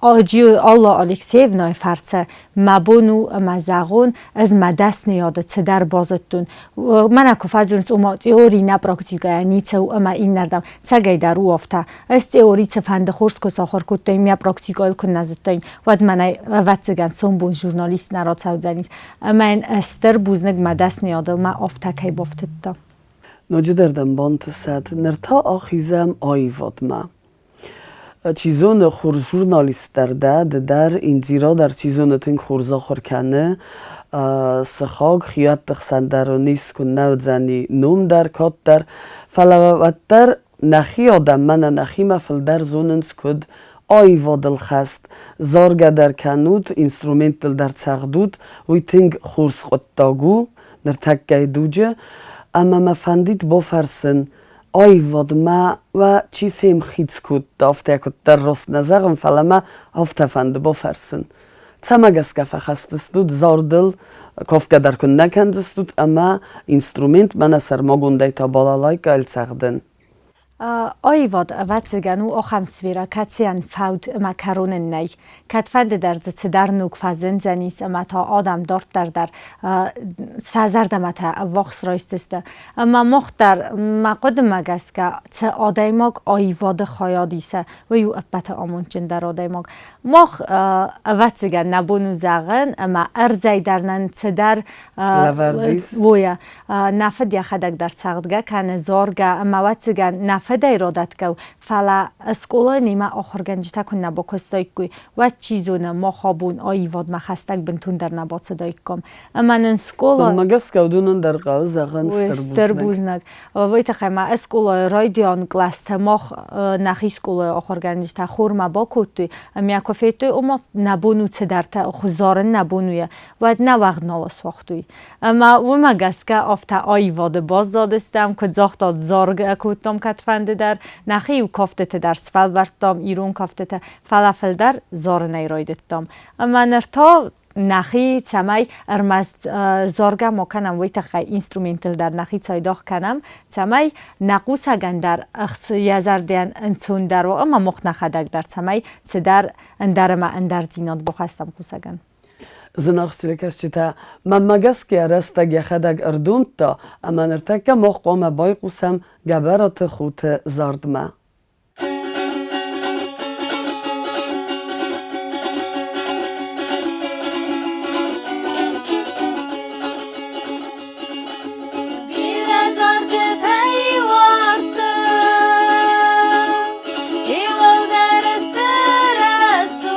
Алла Алексеевнайы фӕрцы мӕ бон у ӕмӕ зӕгъон, ӕз мӕ дӕсныйады цыдӕр базыдтон. Мӕнӕ куы фӕдзурынц, ома теори нӕ практикӕйӕ ницы у ӕмӕ иннӕрдӕм. Цӕгӕйдӕр у афтӕ. Ӕз теори цыфӕнды хорз куы сахуыр кодтаин, мӕ практикӕйыл куы нӕ зыдтаин, уӕд мӕнӕй, ӕвӕццӕгӕн, сомбон журналист нӕ рацӕудзӕнис. Ӕмӕ йын стыр бузныг мӕ дӕсныйадыл мӕ афтӕ кӕй бафтыдта. Ноджыдӕр дӕм бантысӕд, ныр та ахизӕм аивадмӕ. Чи зоны, хорз журналист дӕр дӕ, ды дӕр, Индира дӕр, чи зоны, тынг хорз ахуыр кӕны. Сыхаг хиӕдты хсӕн дӕр ын ис, куыннӕ уыдзӕни ном дӕр, кад дӕр. Фӕлӕ уӕддӕр нӕхи адӕм мӕнӕ нӕхимӕ фылдӕр зонынц куыд аивадыл хӕст. Заргӕ дӕр кӕнут, инструменттыл дӕр цӕгъдут, уый тынг хорз хъуыддаг у ныртӕккӕйы дуджы. Ӕмӕ мӕ фӕндид бафӕрсын, аивадмӕ уӕ чи фемхиц кодта, афтӕ куыддӕр раст нӕ зӕгъын, фӕлӕ мӕ афтӕ фӕнды бафӕрсын. Цӕмӕ гӕсгӕ фӕхӕст стут зардыл, Кафгӕ дӕр куыннӕ кӕндзыстут ӕмӕ инструмент мӕнӕ сӕрмагондӕй та балалайкӕйыл цӕгъдын. Аивад, ӕвӕццӕгӕн, у ахӕм сферӕ, кӕцыйӕн фӕуд ӕмӕ кӕронӕн нӕй. Кӕдфӕнды дӕр дзы цыдӕр ног фӕзындзӕнис ӕмӕ та адӕм дарддӕр дӕр сӕ зӕрдӕмӕ та ӕввахс райсдзысты. Ӕмӕ мах дӕр, мӕ хъуыдымӕ гӕсгӕ, цы адӕймаг аивады хайад исы, уый у ӕппӕты амондджындӕр адӕймаг. Мах, ӕвӕццӕгӕн, нӕ бон у зӕгъын, ӕмӕ ӕрдзӕй дӕр нын цыдӕр лӕвӕрд ис. Уойӕ. Нӕ фыд йӕхӕдӕг дӕр цӕгъдгӕ кӕны, заргӕ, ӕмӕ ӕвӕццӕгӕн, нӕ фыдӕй родӕтгӕ у, фӕлӕ скъолайы немӕ ахуыргӕнджытӕ куыннӕ бакуыстаиккой, уӕд, чи зоны, мах абон аивадмӕ хӕстӕг бынтондӕр нӕ бацыдаиккам. Ӕмӕ нын скъола... Мӕнмӕ гӕсгӕ уыдонӕн дӕр хъӕуы зӕгъын стыр бузныг. Стыр бузныг. Уый тыххӕй ма скъолайы райдиан кълӕстӕ мах нӕхи скъолайы ахуыргӕнджытӕ хормӕ бакодтой, ӕмӕ куы федтой, ома нӕ бон у цыдӕртӕ зарын нӕ бон у, уӕд нӕ уӕгъд нал суагътой. Ӕмӕ уымӕ гӕсгӕ афтӕ аивады баззадыстӕм, куыд загътат, заргӕ кодтам кӕдфӕнды дӕр, нӕхи-иу кӕфтыты дӕр сфӕлвӕрдтам, ирон кӕфтыты, фӕлӕ фылдӕр зарынӕй райдыдтам. Ӕмӕ ныр та нӕхи цӕмӕй ӕрмӕст заргӕ ма кӕнӕм, уый тыххӕй инструментыл дӕр нӕхи цайдагъ кӕнӕм, цӕмӕй нӕ хъусӕгӕн дӕр йӕ зӕрдӕйӕн ӕнцондӕр уа ӕмӕ мах нӕхӕдӕг дӕр цӕмӕй цыдӕр ӕндӕр ӕмӕ ӕндӕрдзинад бахӕссӕм хъусӕгӕн. Зынаргъ телекӕсджытӕ, мӕнмӕ гӕсгӕ рӕстӕг йӕхӕдӕг ӕрдомдта, ӕмӕ ныртӕккӕ мах хъуамӕ байхъусӕм Гӕбӕраты Хуты зардмӕ. Бирӕ зарджытӕй уарзты, иуылдӕр сты рӕсугъд.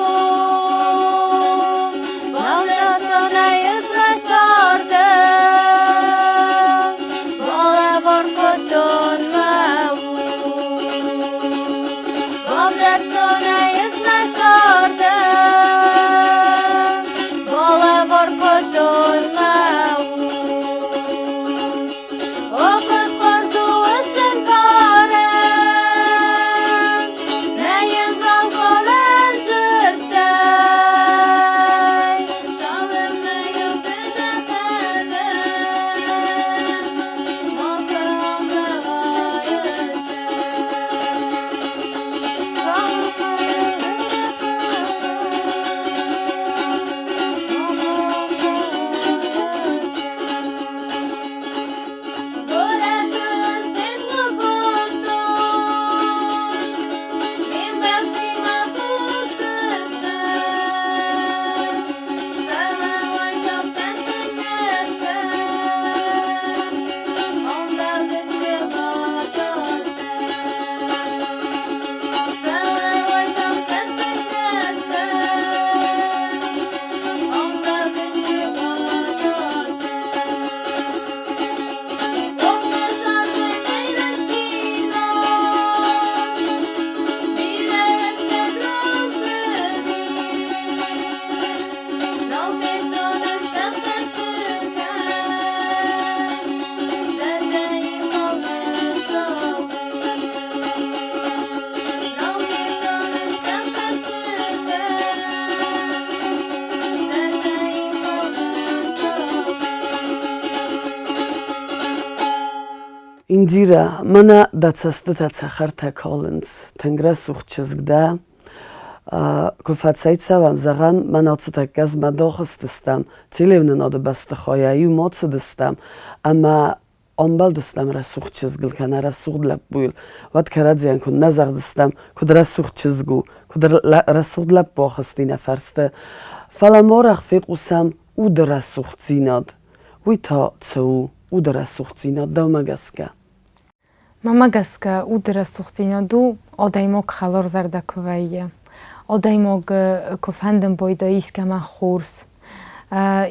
Балдӕстонӕй ызмӕсарды, балӕвар кодтон мӕ уд. Балдӕстонӕй ызмӕсарды, балӕвар кодтон мӕ уд. Индирӕ, мӕнӕ дӕ цӕстытӕ цӕхӕртӕ калынц, тынг рӕсугъд чызг дӕ. Куы фӕцӕйцӕуӕм, зӕгъӕм, мӕн ацытӕккӕ змӕдохызтыстӕм, телеуынынады бӕстыхайӕ иумӕ цыдыстӕм ӕмӕ ӕмбӕлдыстӕм рӕсугъд чызгыл кӕнӕ рӕсугъд лӕппуйыл, уӕд кӕрӕдзийӕн куыд нӕ зӕгъдзыстӕм, куыд рӕсугъд чызг у, куыд рӕсугъд лӕппу ахызти нӕ фӕрсты. Фӕлӕ ма арӕх фехъусӕм уды рӕсугъддзинад. Уый та цы у уды рӕсугъддзинад дӕумӕ гӕсгӕ? Мӕнмӕ гӕсгӕ, уды рӕсугъддзинад у, адӕймаг хӕларзӕрдӕ куы вӕййы. Адӕймаг куы фӕндын байдайы искӕмӕн хорз,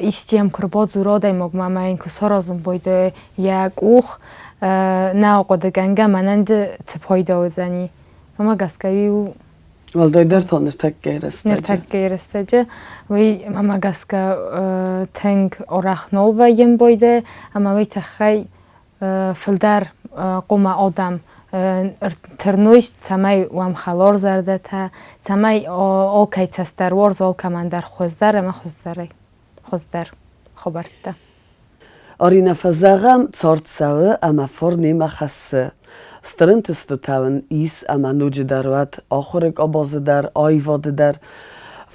исчи йӕм куы рбадзура адӕймагмӕ ӕмӕ йын куы саразын байдайы йӕ къух, нӕ ахъуыдыгӕнгӕ мӕнӕн дзы цы пайда уыдзӕни. Мӕнмӕ гӕсгӕ уый у Уӕлдайдӕр та ныртӕккӕйы рӕстӕджы. Ныртӕккӕйы рӕстӕджы уый мӕнмӕ гӕсгӕ тынг арӕх нал вӕййы ӕмбойды ӕмӕ уый тыххӕй фылдӕр хъуамӕ адӕм тырной, цӕмӕй уӕм хӕларзӕрдӕтӕ, цӕмӕй алкӕй цӕст дӕр уарза, алкӕмӕн дӕр хуыздӕр ӕмӕ хуыздӕрӕй хуыздӕр. хабӕрттӕ. Аринӕ, фӕзӕгъӕм, цард цӕуы ӕмӕ фарн немӕ хӕссы. Стыр ӕнтыстытӕ уын ис ӕмӕ ноджыдӕр уӕд ахуыры къабазы дӕр, аивады дӕр.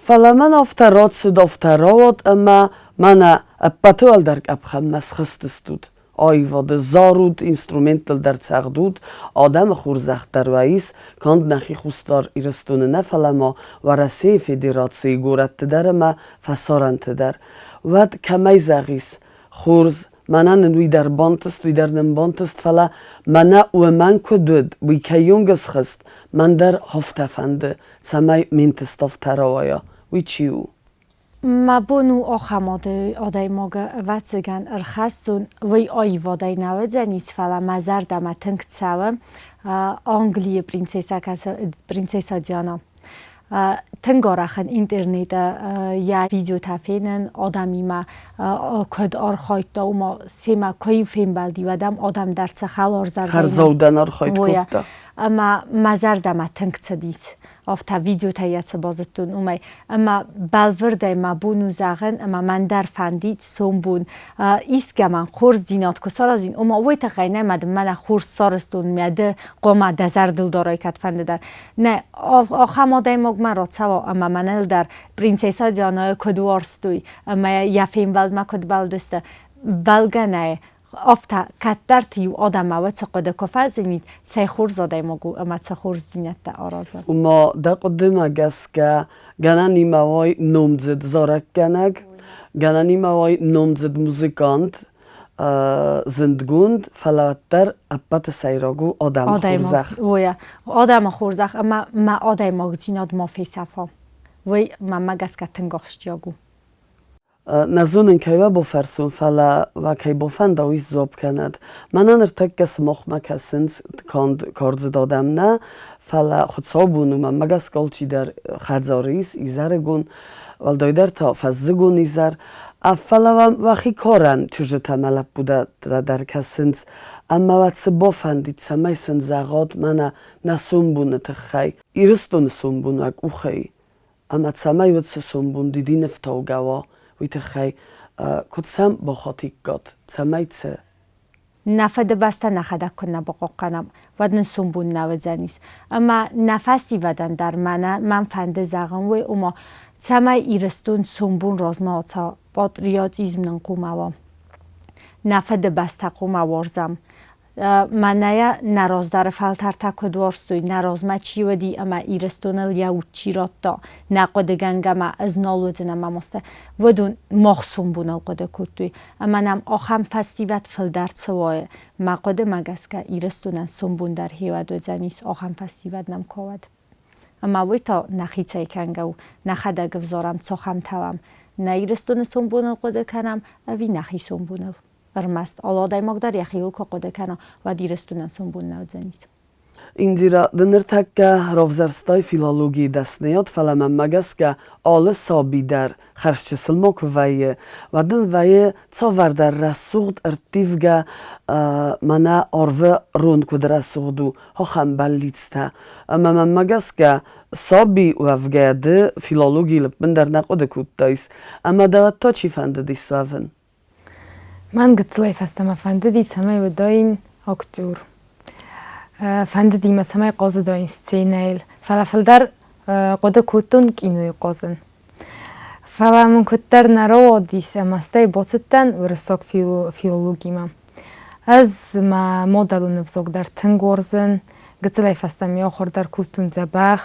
Фӕлӕ мӕн афтӕ рацыд, афтӕ рауад ӕмӕ мӕнӕ ӕппӕты уӕлдӕр къӕпхӕнмӕ схызтыстут. Аивады зарут, инструменттыл дӕр цӕгъдут, адӕмы хорзӕх дӕр уӕ ис, канд нӕхи Хуссар Ирыстоны нӕ, фӕлӕ ма Уӕрӕсейы Федерацийы горӕтты дӕр ӕмӕ фӕсарӕнты дӕр. Уӕд кӕмӕй зӕгъис, хорз, мӕнӕ нын уый дӕр бантыст, уый дӕр нын бантыст, фӕлӕ мӕнӕ уымӕн куыд уыд, уый кӕйонг ысхызт, мӕн дӕр афтӕ фӕнды, цӕмӕй ме нтыст афтӕ рауайа. Уый чи у? Мӕ бон у ахӕм адӕймагы, ӕвӕццӕгӕн, ӕрхӕссон, уый аивадӕй нӕ уыдзӕнис, фӕлӕ мӕ зӕрдӕмӕ тынг цӕуы Английы принцессӕ, принцесса Диана. Тынг арӕхӕн интернеты йӕ видеотӕ фенын, адӕмимӕ куыд архайдта, уымӕ семӕ куы фембӕлди, уӕд ӕм адӕм дӕр цы хӕларзӕрдӕ Хӕрзаудӕн архайд кодта. Ӕмӕ мӕ зӕрдӕмӕ тынг цыдис. Афтӕ видеотӕ йӕ цы базыдтон, уымӕй. Ӕмӕ бӕлвырдӕй мӕ бон у зӕгъын, ӕмӕ мӕн дӕр фӕндид сомбон искӕмӕн хорздзинад куы саразин, ома уый тыххӕй нӕ, мӕ дын мӕнӕ хорз сарӕзтон, мӕ ды хъуамӕ дӕ зӕрдыл дарай кӕдфӕнды дӕр. Нӕ, ахӕм адӕймагмӕ рацӕуа ӕмӕ мӕныл дӕр принцесса Дианӕйы куыд уарзтой ӕмӕ йӕ фембӕлдмӕ куыд бӕлдысты, бӕлгӕ нӕ, афтӕ кӕддӕрты-иу адӕммӕ уыцы хъуыды куы фӕзынид, цӕй хорз адӕймаг у ӕмӕ цы хорздзинӕдтӕ аразы. Ома, дӕ хъуыдымӕ гӕсгӕ, гӕнӕн имӕ уай номдзыд зарӕггӕнӕг, гӕнӕн имӕ уай номдзыд музыкант, зындгонд, фӕлӕ уӕддӕр ӕппӕты сӕйраг у адӕмы хорзӕх. Уойа, адӕмы хорзӕх ӕмӕ мӕ адӕймагдзинад ма фесӕфа. Уый мӕнмӕ гӕсгӕ тынг ахсджиаг у. Нӕ зонын, кӕй уӕ бофӕрсон, фӕлӕ уӕ кӕй бофӕнда, уый сдзуапп кӕнӕд. Мӕнӕ ныртӕккӕ сымахмӕ кӕсынц канд кардзыд адӕм нӕ, фӕлӕ хуыцаубон у, мӕнмӕ гӕсгӕ алчидӕр хӕдзары ис, изӕрыгон, уӕлдайдӕр та фӕззыгон изӕр. Фӕлӕ уӕм уӕхи карӕн чызджытӕ ӕмӕ лӕппутӕ дӕр кӕсынц, ӕмӕ уӕ цы бафӕндид, цӕмӕй сын зӕгъат мӕнӕ нӕ сомбоны тыххӕй, Ирыстоны сомбон уӕ къухӕй ӕмӕ цӕмӕй уыцы сомбон дидинӕфтаугӕ уа, уый тыххӕй куыд сӕм бахатиккат, цӕмӕй цы? Нӕ Фыдыбӕстӕ нӕхӕдӕг куы нӕ бахъахъхъӕнӕм, уӕд нын сомбон нӕ уыдзӕнис. Ӕмӕ нӕ фӕсивӕдӕн дӕр мӕнӕ мӕм фӕнды зӕгъын уый, ома цӕмӕй Ирыстон сомбон размӕ ацӕуа, патриотизм нын хъуамӕ уа. Нӕ Фыдыбӕстӕ хъуамӕ уарзӕм. Мӕнӕ нӕ раздӕры фӕлтӕртӕ куыд уарзтой, нӕ размӕ чи уыди ӕмӕ Ирыстоныл йӕ уд чи радта, нӕ хъуыдыгӕнгӕ ма ӕз нал уыдзынӕн мӕ мастӕ, уыдон мах сомбоныл хъуыды кодтой. Ӕмӕ нӕм ахӕм фӕсивӕд фылдӕр цы уайы, мӕ хъуыдымӕ гӕсгӕ Ирыстонӕн сомбон дӕр хиуӕд уыдзӕнис, ахӕм фӕсивӕд нӕм куы уӕд. Ӕмӕ уый та нӕхицӕй кӕнгӕ у, нӕхӕдӕг ӕвзарӕм, цахӕмтӕ уӕм, нӕ Ирыстоны сомбоныл хъуыды кӕнӕм ӕви нӕхи сомбоныл. Ӕрмӕст алы адӕймаг дӕр йӕхиуыл куы хъуыды кӕна, уӕд Ирыстонӕн сомбон нӕ уыдзӕнис. Индира, ды ныртӕккӕ равзӕрстай филологийы дӕсныйад, фӕлӕ мӕнмӕ гӕсгӕ алы саби дӕр хӕрзчысыл ма куы вӕййы, уӕд ын вӕййы цавӕрдӕр рӕсугъд ӕрттивгӕ мӕнӕ арвы рон куыд рӕсугъд у, ахӕм бӕллицтӕ. Ӕмӕ мӕнмӕ гӕсгӕ саби уӕвгӕйӕ ды филологийыл ӕппындӕр нӕ хъуыды кодтаис, ӕмӕ дӕ уӕд та чи фӕндыдис уӕвын? Мӕн гыццылӕй фӕстӕмӕ фӕндыди, цӕмӕй уыдаин актер. Фӕндыди мӕ, цӕмӕй хъазыдаин сценӕйыл, фӕлӕ фылдӕр хъуыды кодтон кинойы хъазын. Фӕлӕ мын куыддӕр нӕ рауадис ӕмӕ стӕй бацыдтӕн уырыссаг филологимӕ. Ӕз мӕ мадӕлон ӕвзаг дӕр тынг уарзын, гыццылӕй фӕстӕмӕ ахуыр дӕр кодтон дзӕбӕх.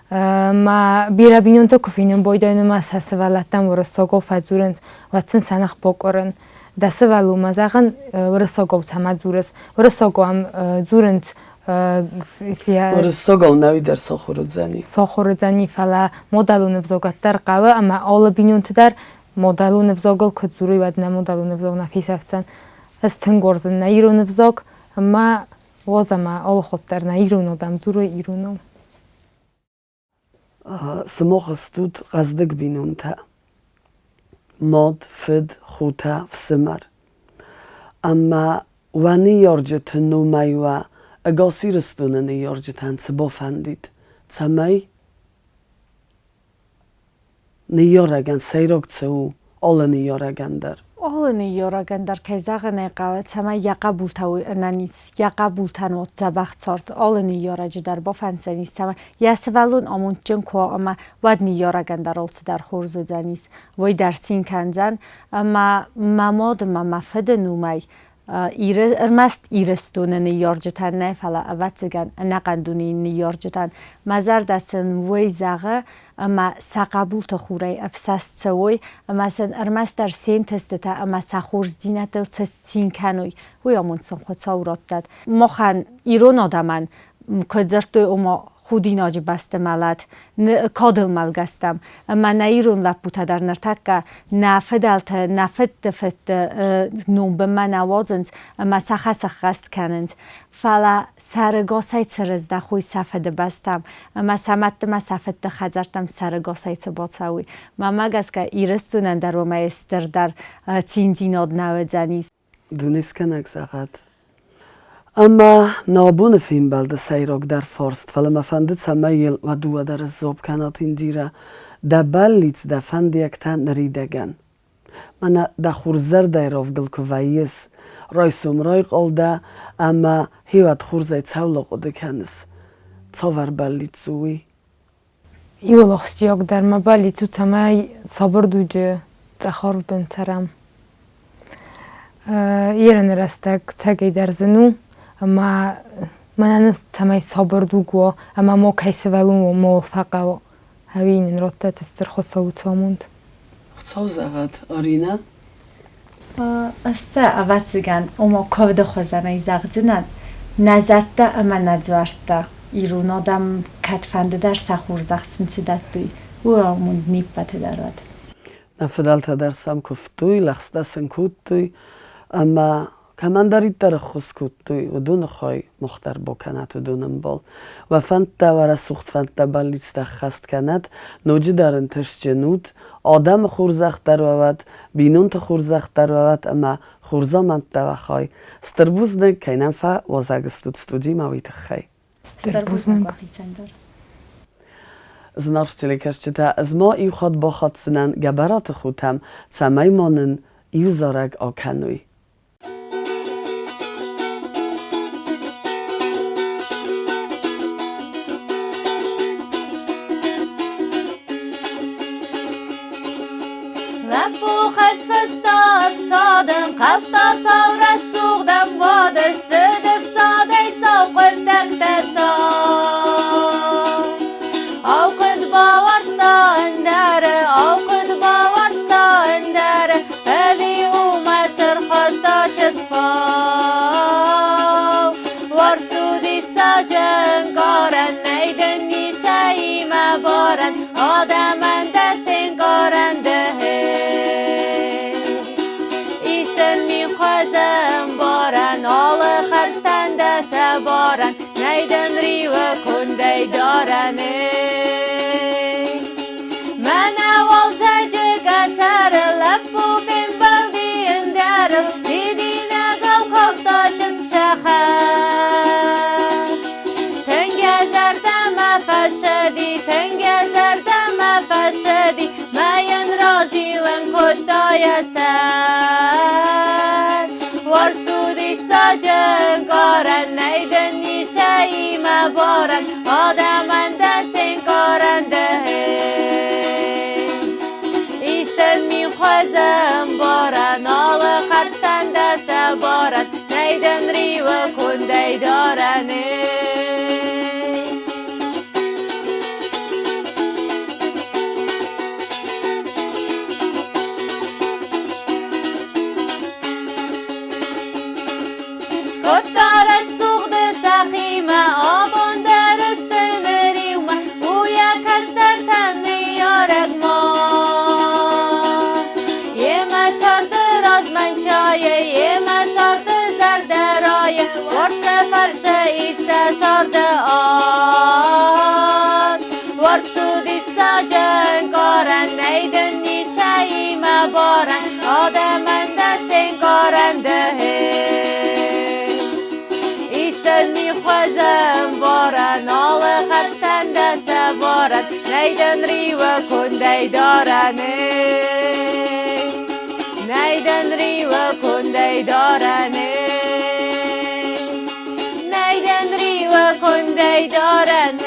Мӕ бирӕ бинонтӕ куы фенын байдайын ӕмӕ сӕ сывӕллӕттӕм уырыссагау фӕдзурынц, уӕд сын сӕ ных бакъуырын. Дӕ сывӕллонмӕ зӕгъын, уырыссагау цӕмӕ дзурыс? Уырыссагау ӕм дзурынц Уырыссагау нӕуи дӕр сахуыр уыдзӕни. Сахуыр уыдзӕни, фӕлӕ мадӕлон ӕвзаг уӕддӕр хъӕуы ӕмӕ алы бинонты дӕр мадӕлон ӕвзагыл куы дзурой, уӕд нӕ мадӕлон ӕвзаг нӕ фесӕфдзӕн. Ӕз тынг уарзын нӕ ирон ӕвзаг ӕмӕ уадз ӕмӕ алы хатт дӕр нӕ ирон адӕм дзурой иронау. Сымах стут хъӕздыг бинонтӕ. Мад, фыд, хотӕ, фсымӕр. Ӕмӕ уӕ ныййарджыты номӕй уӕ ӕгас Ирыстоны ныййарджытӕн цы бафӕндид, цӕмӕй ныййарӕгӕн сӕйраг цы у? Алы ныййарӕгӕн дӕр. Алы ныййарӕгӕн дӕр, кӕй зӕгъын ӕй хъӕуы, цӕмӕй йӕ хъӕбултӕ уой ӕнӕниз, йӕ хъӕбултӕн уӕд дзӕбӕх цард. Алы ныййарӕджы дӕр бафӕнддзӕнис, цӕмӕй йӕ сывӕллон амондджын куы уа ӕмӕ уӕд ныййарӕгӕн дӕр алцыдӕр хорз уыдзӕнис. Уый дӕр цин кӕндзӕн ӕмӕ мӕ мад ӕмӕ мӕ фыды номӕй ӕрмӕст Ирыстоны ныййарджытӕн нӕ, фӕлӕ, ӕвӕццӕгӕн, ӕнӕхъӕн дунейы ныййарджытӕн. Мӕ зӕрдӕ сын уый зӕгъы, ӕмӕ сӕ хъӕбулты хурӕй ӕфсӕст цӕуой ӕмӕ сын ӕрмӕстдӕр се нтыстытӕ ӕмӕ сӕ хорздзинӕдтыл цы цин кӕной, уый амонд сын Хуыцау раттӕд. Махӕн, ирон адӕмӕн, куыд дзырдтой, ома худинаджы бӕсты мӕлӕт, кадыл мӕлгӕ стӕм. Ӕмӕ нӕ ирон лӕппутӕ дӕр ныртӕккӕ нӕ фыдӕлты, нӕ фыдты фыдты ном бынмӕ нӕ уадзынц ӕмӕ сӕ хӕс ӕххӕст кӕнынц. Фӕлӕ сӕрыгасӕй цы рыздӕхой сӕ фыдыбӕстӕм ӕмӕ сӕ мӕдты мӕ сӕ фыдты хӕдзӕрттӕм сӕрыгасӕй цы бацӕуой. Мӕнмӕ гӕсгӕ Ирыстонӕн дӕр уымӕй стырдӕр циндзинад нӕ уыдзӕнис. Дунескӕнӕг зӕгъӕд. Ӕмӕ нӕ абоны фембӕлды сӕйрагдӕр фарст, фӕлӕ мӕ фӕнды, цӕмӕй йыл уӕ дыууӕ дӕр сдзуапп кӕнат, Индирӕ, дӕ бӕллиц, дӕ фӕндиӕгтӕ ныридӕгӕн. Мӕнӕ дӕ хурзӕрдӕйы равгыл куы вӕййыс, райсом райхъал дӕ ӕмӕ хиуӕд хорзӕй цӕуыл хъуыды кӕныс? Цавӕр бӕллиц у уый? Иуыл ахсджиагдӕр мӕ бӕллиц у, цӕмӕй сабыр дуджы цъӕх арв бын цӕрӕм. Ерыны рӕстӕг цӕгӕйдӕр зын у, ӕмӕ мӕнӕн цӕмӕй сабыр дуг уа ӕмӕ ма кӕй сывӕллон уа, ма уыл фӕхъӕуа. Ӕви нын радтӕд стыр Хуыцауы амонд. Хуыцау зӕгъӕд, Аринӕ? Ӕз та, ӕвӕццӕгӕн, ома куывды хуызӕнӕй зӕгъдзынӕн, нӕ зӕдтӕ ӕмӕ нӕ дзуӕрттӕ ирон адӕм кӕдфӕнды дӕр сӕ хорзӕх сын цы дӕттой, уый амонд не ппӕты дӕр уӕд. Нӕ фыдӕлтӕ дӕр сӕм куывтой, лӕгъстӕ сын кодтой, ӕмӕ кӕмӕндӕриддӕр ӕххуыс кодтой, уыдоны хай мах дӕр бакӕнӕт уыдон ӕмбал. Уӕ фӕндтӕ, уӕ рӕсугъд фӕндтӕ, бӕллицтӕ ӕххӕст кӕнӕт, ноджыдӕр ӕнтыстджын ут, адӕмы хорзӕх дӕр уӕ уӕд, бинонты хорзӕх дӕр уӕ уӕд ӕмӕ хорз амӕндтӕ уӕ хай. Стыр бузныг, кӕй нӕм фӕуазӕг стут студимӕ, уый тыххӕй. Стыр бузныг. Зынаргъ телекӕсджытӕ, ӕз ма иу хатт бахатдзынӕн Гӕбӕраты хотӕм, цӕмӕй ма нын иу зарӕг акӕной. Лӕппу хӕсфыста ӕфсадӕн, хъавта сау рӕсугъдӕн уӕды цыд ӕфсадӕй сау хъуыддӕгтӕ сау. Ау, куыд бауарзта ӕндӕры, ау, куыд бауарзта ӕндӕры, ӕви уымӕ сырхаста чызг-фау. Уарзт у диссаджы ӕнкъарӕн, нӕй дын нисӕимӕ барӕн, адӕмӕн дӕ сенкъарӕн дыхе. Исын мин хуӕзӕ ӕмбарӕн, алы хӕрзтӕн дӕ сӕ барӕн, нӕй дын риуы кондӕй дарӕн. Мӕнӕ уалдзӕджы къӕсӕрыл лӕппу фембӕлди ӕндӕрыл, дидинӕгау калдта чызг сӕхӕр. Тынг йӕ зӕрдӕмӕ фӕсыди, тынг йӕ зӕрдӕмӕ фӕсыди, мӕ йын разилын кодта йӕ сӕр. Уарзт у диссаджы ӕнкъарӕн, нӕй дын нисӕимӕ барӕн, адӕмӕн дӕ се нкъарӕн дыхе. Истын мин хуӕзӕ ӕмбарӕн, алы хӕрзтӕн дӕ сӕ барӕн, нӕй дын риуы кондӕй дарӕн. Кодта рӕсугъды сӕхимӕ, абон дӕр сты ныр иумӕ, у йӕ кӕстӕртӕн ныййарӕг мад. Йемӕ сӕрды размӕ чайы, йемӕ сӕрды зӕрдӕ райы, уарзты фӕрсы. Нӕй дын риуы кондӕй дарӕн, Нӕй дын риуы кондӕй дарӕн, Нӕй дын риуы кондӕй дарӕн.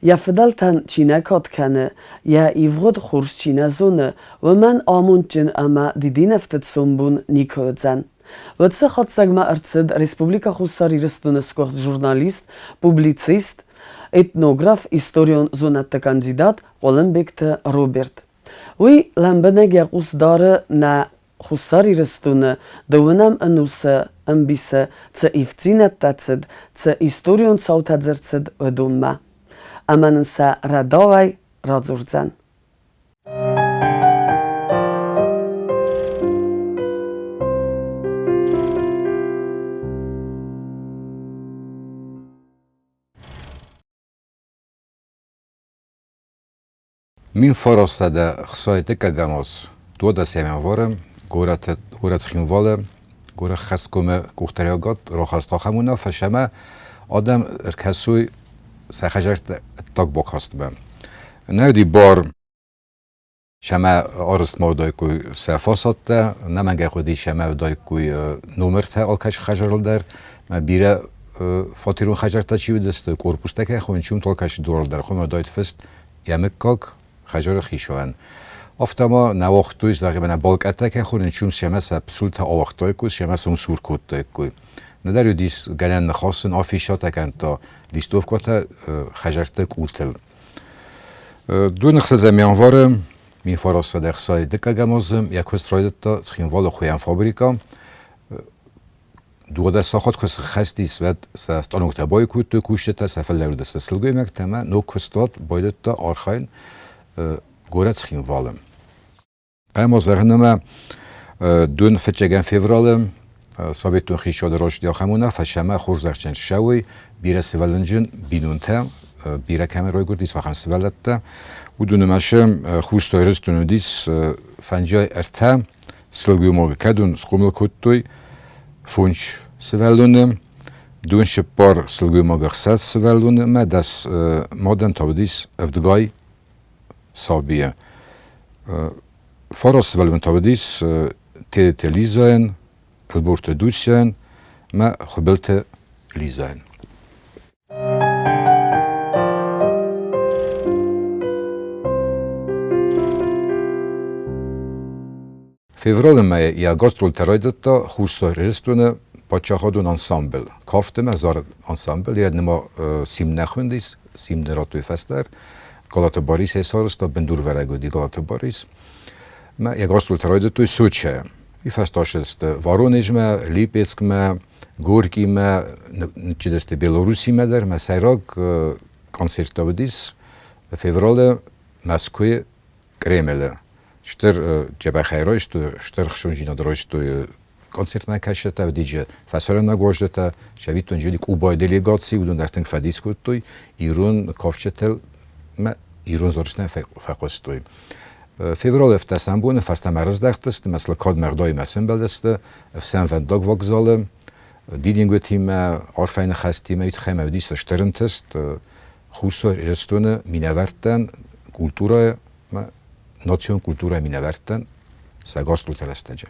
Йӕ фыдӕлтӕн чи нӕ кад кӕны, йӕ ивгъуыд хорз чи нӕ зоны, уымӕн амондджын ӕмӕ дидинӕфтыд сомбон никуы уыдзӕн. Уыцы хатдзӕгмӕ ӕрцыд Республикӕ Хуссар Ирыстоны сгуыхт журналист, публицист, этнограф, историон зонӕдты кандидат Хъуылымбегты Роберт. Уый лӕмбынӕг йӕ хъус дары нӕ Хуссар Ирыстоны дыууынӕм ӕнусы ӕмбисы цы ивддзинӕдтӕ цыд, цы историон цаутӕ дзы рцыд, уыдонмӕ. Ӕмӕ нын сӕ рӕдауӕй радзурдзӕн. 1960 аз 12 январы горӕты горӕт Цхинвалы горӕххӕсткомы къухдариуӕгад рахаста ахӕм уынаффӕ, ӕмӕ адӕм ӕркӕсой сӕ хӕдзӕртты ӕддаг бакастмӕ. Нӕ уыди бар сӕмӕ арызт ма уыдаиккой сӕ фасадтӕ, нӕмӕнгӕй хъуыди сӕмӕ уыдаиккой номыртӕ алкӕцы хӕдзарыл дӕр. Бирӕ фатерон хӕдзӕрттӕ чи уыдысты, корпустӕ кӕй хонынц, уым алкӕцы дуарыл дӕр хъуамӕ уыдаид фыст йӕ мыггаг хӕдзары хицауӕн. Афтӕ ма нӕ уагътой, зӕгъӕм, нӕ балкъӕттӕ кӕй хонынц, уым семӕ сӕ псултӕ ауагътаиккой, семӕ сӕм сур кодтаиккой. Нӕдӕр уыдис гӕнӕн ныхасын афишӕтӕ кӕнта листовкӕтӕ хӕдзӕртты къултыл. Дыууын январы 1960 дыккӕгӕм азы йӕ куыст райдыдта Цхинвалы хуыйӕн фабрикӕ. Дыууадӕс сахат куы сыххӕст ис, уӕд сӕ станоктӕ байкодтой кусджытӕ, сӕ фӕллӕуыдысты сылгоймӕгтӕ ӕмӕ ног куыстуат байдыдта архайын горӕт Цхинвалы. Ӕмӕ зӕгъын ӕмӕ дун фыццӕгӕм февралы Советон хицауады рӕзты ахӕм уынаффӕ ӕмӕ хорзӕхджын ссӕуой бирӕ сывӕллонджын бинонтӕ, бирӕ кӕмӕн райгуырдис, ахӕм сывӕллӕттӕ. Уыдон ӕмӕ сӕ Хуссар Ирыстоны уыдис фӕнджай ӕртӕ сылгоймаг кӕдон схъомыл кодтой фондз сывӕллоны, дун цыппар сылгоймаг ӕхсӕз сывӕллоны ӕмӕ дӕс мадӕн та уыдис ӕвдгай сабийӕ. Фараст сывӕллон та уыдис Тедеты Лизӕйӕн, Ӕлборты Дусяйӕн ӕмӕ Хуыбылты Лизӕйӕн. Февралы мӕйы йӕ гастролтӕ райдыдта Хуссар Ирыстоны паддзахадон ансамбль. Кафт ӕмӕ зарӕг ансамбль йӕ ныма Симд нӕ хуындис, Симды радтой фӕстӕр. Галаты Барис ӕй сарӕзта, бындурвӕрӕг уыди Галаты Барис. Мӕ йӕ гастролтӕ райдыдтой Сочӕйы. Уый фӕстӕ ссыдысты Воронежмӕ, Липецкмӕ, Горькимӕ, ныццыдысты Белоруссимӕ дӕр. Мӕ сӕйраг концерттӕ уыдис февралы Мӕскуыйы Кремлы. Стыр дзӕбӕхӕй райстой, стыр хсондзинад райстой концертмӕ кӕсджытӕ, уыдиджы фӕсарӕйнаг уазджытӕ, цӕвиттон уыди Кубайы делегаци, уыдон дӕр тынг фӕдис кодтой, ирон кафджытыл ӕмӕ ирон зарджытӕн фӕхъуыстой. Февралы ӕвддӕсӕм боны фӕстӕмӕ рыздӕхтысты, ӕмӕ сыл кад мӕрдоимӕ сӕмбӕлдысты ӕфсӕнвӕндаг вокзалы, дидингуытимӕ, арфӕйы ныхӕстимӕ, уый тыххӕй ма уыдис стыр ӕнтыст Хуссар Ирыстоны минӕвӕрттӕн культурӕ национ культурӕйы минӕвӕрттӕн сӕ гастролты рӕстӕджы.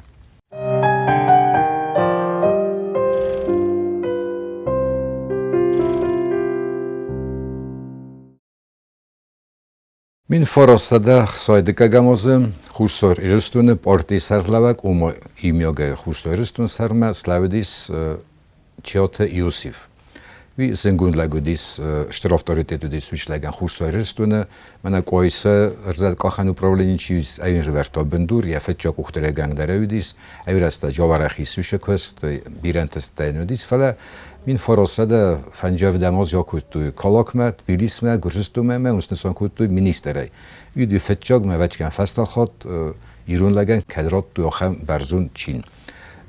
1960 азы Хуссар Ирыстоны партийы сӕргълӕууӕг ома иумиагӕй Хуссар Ирыстоны сӕрмӕ слӕууыдис Чиоты Иосиф. Уый зынгонд лӕг уыдис, стыр авторитет уыдис уыцы лӕгӕн Хуссар Ирыстоны. Мӕнӕ Къуайса ӕрзӕткъахӕн управленийы чи уыдис, ӕй ӕвӕрдта бындур, йӕ фыццаг къухдарӕгӕн дӕр уыдис. Ӕврӕзта Джаварӕхи сусӕг куыст, бирӕ ӕнтыстытӕ йын уыдис, фӕлӕ 1950 аз акодтой Калакмӕ, Тбилисмӕ, Гуырдзыстонмӕ ӕмӕ уым снысан кодтой министрӕй. Уый фыццаг мӕ ӕвӕццӕгӕн фӕстаг хатт ирон лӕгӕн кӕд радтой ахӕм бӕрзонд чин.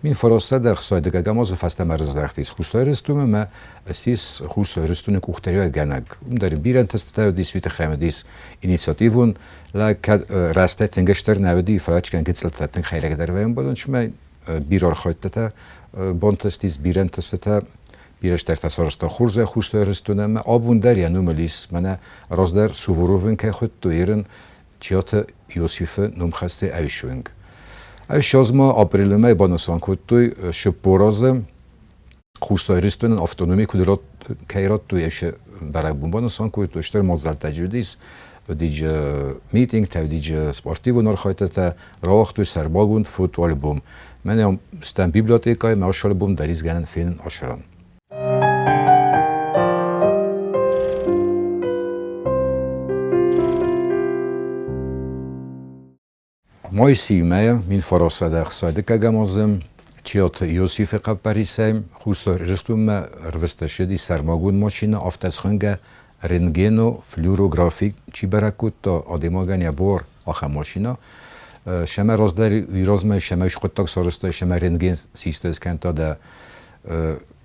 1960 азы фӕстӕмӕ рыздӕхтис Хуссар Ирыстонмӕ ӕмӕ ссис Хуссар Ирыстоны къухдариуӕггӕнӕг. Уым дӕр бирӕ ӕнтыстытӕ уыдис, уый тыххӕй уыдис инициативон лӕг, кӕд рӕстӕг тынг стыр нӕ уыди, фӕлӕ гыццылтӕ тынг хӕйрӕгдӕр вӕййын чымӕ бирӕ архайдтытӕ бантыстис, бирӕ ӕнтыстытӕ, бирӕ стӕртӕ сарӕзта хорзӕй Хуссар Ирыстон ӕмӕ абон дӕр йӕ номыл ис, мӕнӕ раздӕр Суворовӕн кӕй хуыдтой, Ирын Чиоты Иосифы номхӕстӕй ӕвзонг. Ӕвзоз ма апрелы мӕй банысан кодтой 40 азы Хуссар Ирыстонӕн автономи куыд кӕй радтой, ӕвсе бӕрӕгбон банысан кодтой, стыр мадзӕлттӕ уыдис, уыдиджы митингтӕ, уыдиджы спортивон архайдтытӕ, рауагътой сӕрмагонд фотоальбом. Мӕнӕ стӕм библиотекӕйы мӕ альбом дӕр ис гӕнӕн фенын асыран. Моисейы мӕйы 1960 азы Чиоты Иосифы хъӕппӕрисӕй Хуссар Ирыстонмӕ ӕрвыста ссыди сӕрмагонд машинӕ, афтӕ схонгӕ рентгенофлюорографи чи бӕрӕг кодта, адӕймагӕн йӕ буар ахӕм машинӕ. Сӕмӕ раздӕр уый размӕ сӕмӕ скъуыддаг сарӕзта, сӕмӕ рентген систа скӕнта дӕ